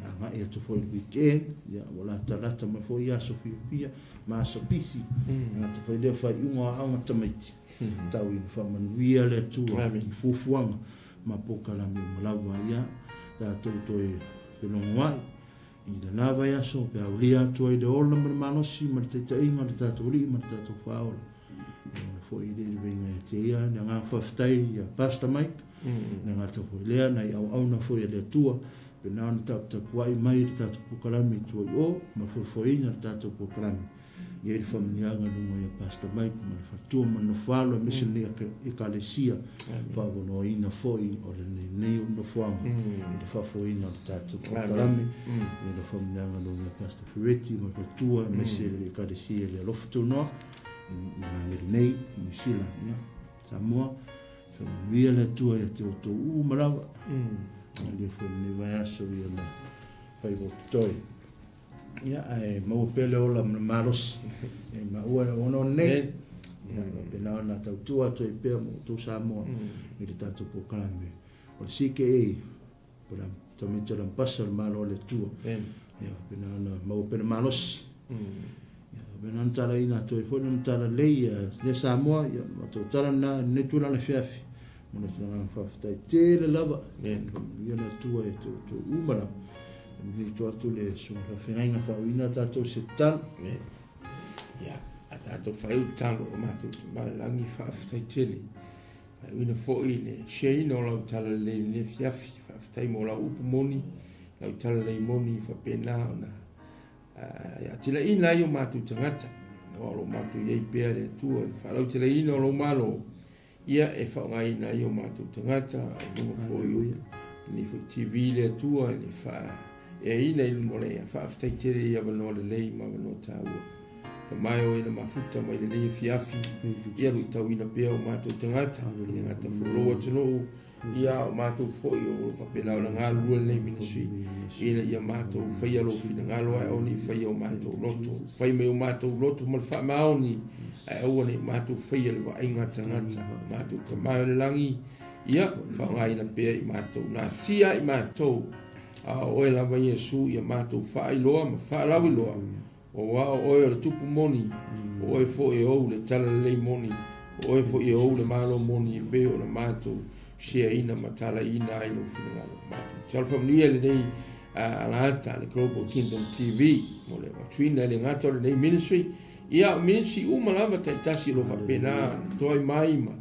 agai atu foi i le weekend, ia ua latalata mai foi aso fiafia ma aso pisi, gata foi lea faaiuga o aoga tamaiti. Tau ina faamanuia le Atua i fuafuaga ma polokalame uma lava, ia tatou toe felogoai. I lena vaiaso pe aulia atu ai le ola ma le malosi ma le taitaiga o le tatou Alii ma le tatou Faaola. E ola foi i le veiga ia te ia le agaga faafetai ia Pastor Mike, le gata foi lea nai auauna foi a le Atua, pe na ona taputapuai mai le tatou polokalame i tua i o ma foefoeina le tatou polokalame. I ai le faamanuiaga i luga ia Pastor Mike ma le faletua ma le nofoalo aemaise lenei Ekalesia faavanoaina foi o lenei nofoaga i le faafoeina o le tatou polokalame. I ai le faamanuiaga i luga ia Pastor Fereti ma le faletua aemaise le Ekalesia i le alofa taunoa i Magele nei i Niu Sila. Ia Samoa, faamanuia le Atua ia te outou uma lava. Agalelei foi i lenei vaiaso i ona faiva o totoe. Ia, ae maua pea le ola ma le malosi. E maua e ono nei. Ia, faapena ona tautua atu ai pea mo outou Samoa i le tatou polokalame. O le CKA, po o le tamaiti o le Ambasa o le Malo o le Atua. Ia, faapena ona maua pea le malosi. Ia, faapena ona talaina atu ai foi lana talalelei ia lea Samoa. Ia, matou tala lena i lenei tulaga afiafi. Ma le agaga faafetai tele lava. Ia le Atua e te outou uma lava. E to atu le susuga faafeagaiga faauiina tatou se tatalo. Ia, a tatou fai tatalo o matou tamalagi faafetai tele. Faauiina foi le shareina o lau talalelei i lenei afiafi. Faafetai mo lau upu moni, lau talalelei moni faapena ona e atilaina ai o matou tagata. Aua o lo o matou i ai pea le Atua i le faalauteleina o lou Malo. Ia e faaaogaina ai o matou tagata i luga foi o lenei foi TV le Atua i le faaeaina i luma o le faafetai tele i avanoa lelei ma avanoa taua. Tama e o e na mafuta mai lenei afiafi, ia luitauina pea o matou tagata, i le gata foi o lou atunuu, ia o matou foi o lo o faapena ona galulue lenei ministry, ina ia matou faia lou finagalo ae aua ne i faia o matou loto. Fai mai o matou loto ma le faamaoni, ae aua ne i matou faia le vaaiga a tagata. Matou Tama o le lagi, ia faaaogaina pea i matou, natia i matou, a o oe lava Iesu ia matou faailoa ma faalauiloa, aua o oe o le tupu moni, o oe foi e ou le talalelei moni, o oe foi e ou le Malo moni e pei ona matou shareina ma talaiina ai lou finagalo. Matou tatalo faamanuia i lenei alata le Global Kingdom TV mo le avatuina i le gata o lenei ministry, ia o ministry uma lava taitasi o lo o faapena ona toai mai ma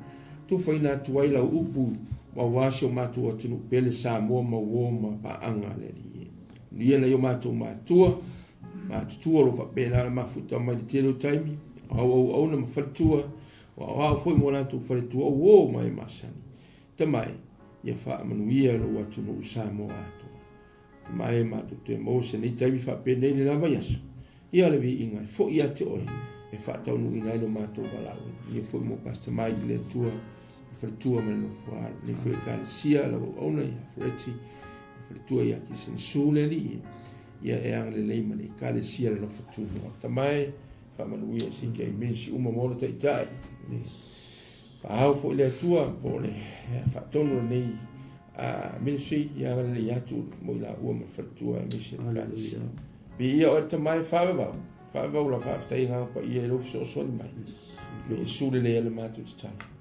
tufaina atu ai lau upu aua si o matou atunuu pele Samoa ma uo ma paaga a le Alii. Manuia nai o matou matua, matutua o lo o faapena ona mafuta mai le tele o taimi, o auauauna ma faletua, o aoao foi mo latou faletua, o uo ma e masani. Tama e, ia faamanuia lou atunuu Samoa atoa. Tama e, matou toe maua se nei taimi faapenei le la vaiaso, ia le viiga e foi ia te oe e faataunuuina ai lo matou valaauina. Ia foi mo Pastor Mike le Atua, le faletua ma le nofoa, lenei foi ekalesia, lau auauna ia Fereti, le faletua ia Kisen Su le alii, ia e agalelei ma le ekalesia le alofa tunoa. Tama e, faamanuia se i ministry uma mo le taitai. Faaao foi le Atua po o le faatonu o lenei ministry, ia agalelei atu mo i laua ma le faletua aemaise le ekalesia. Viia oe le Tama e faavavau, faavavau la faafetai agaga paia i lou fesoasoani mai. Me Iesu lelei a le matou tatalo.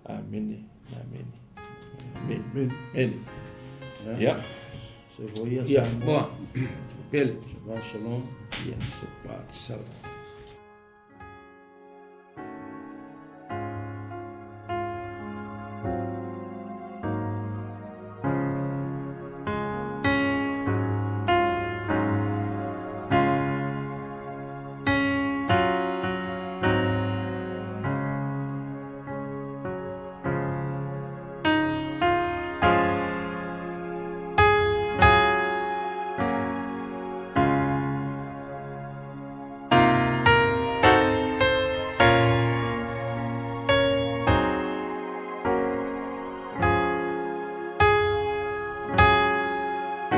Amene, amene. Amene. Amene. Ia. Ia, moa. Pele. Shalom. Ia, Shabbat shalom.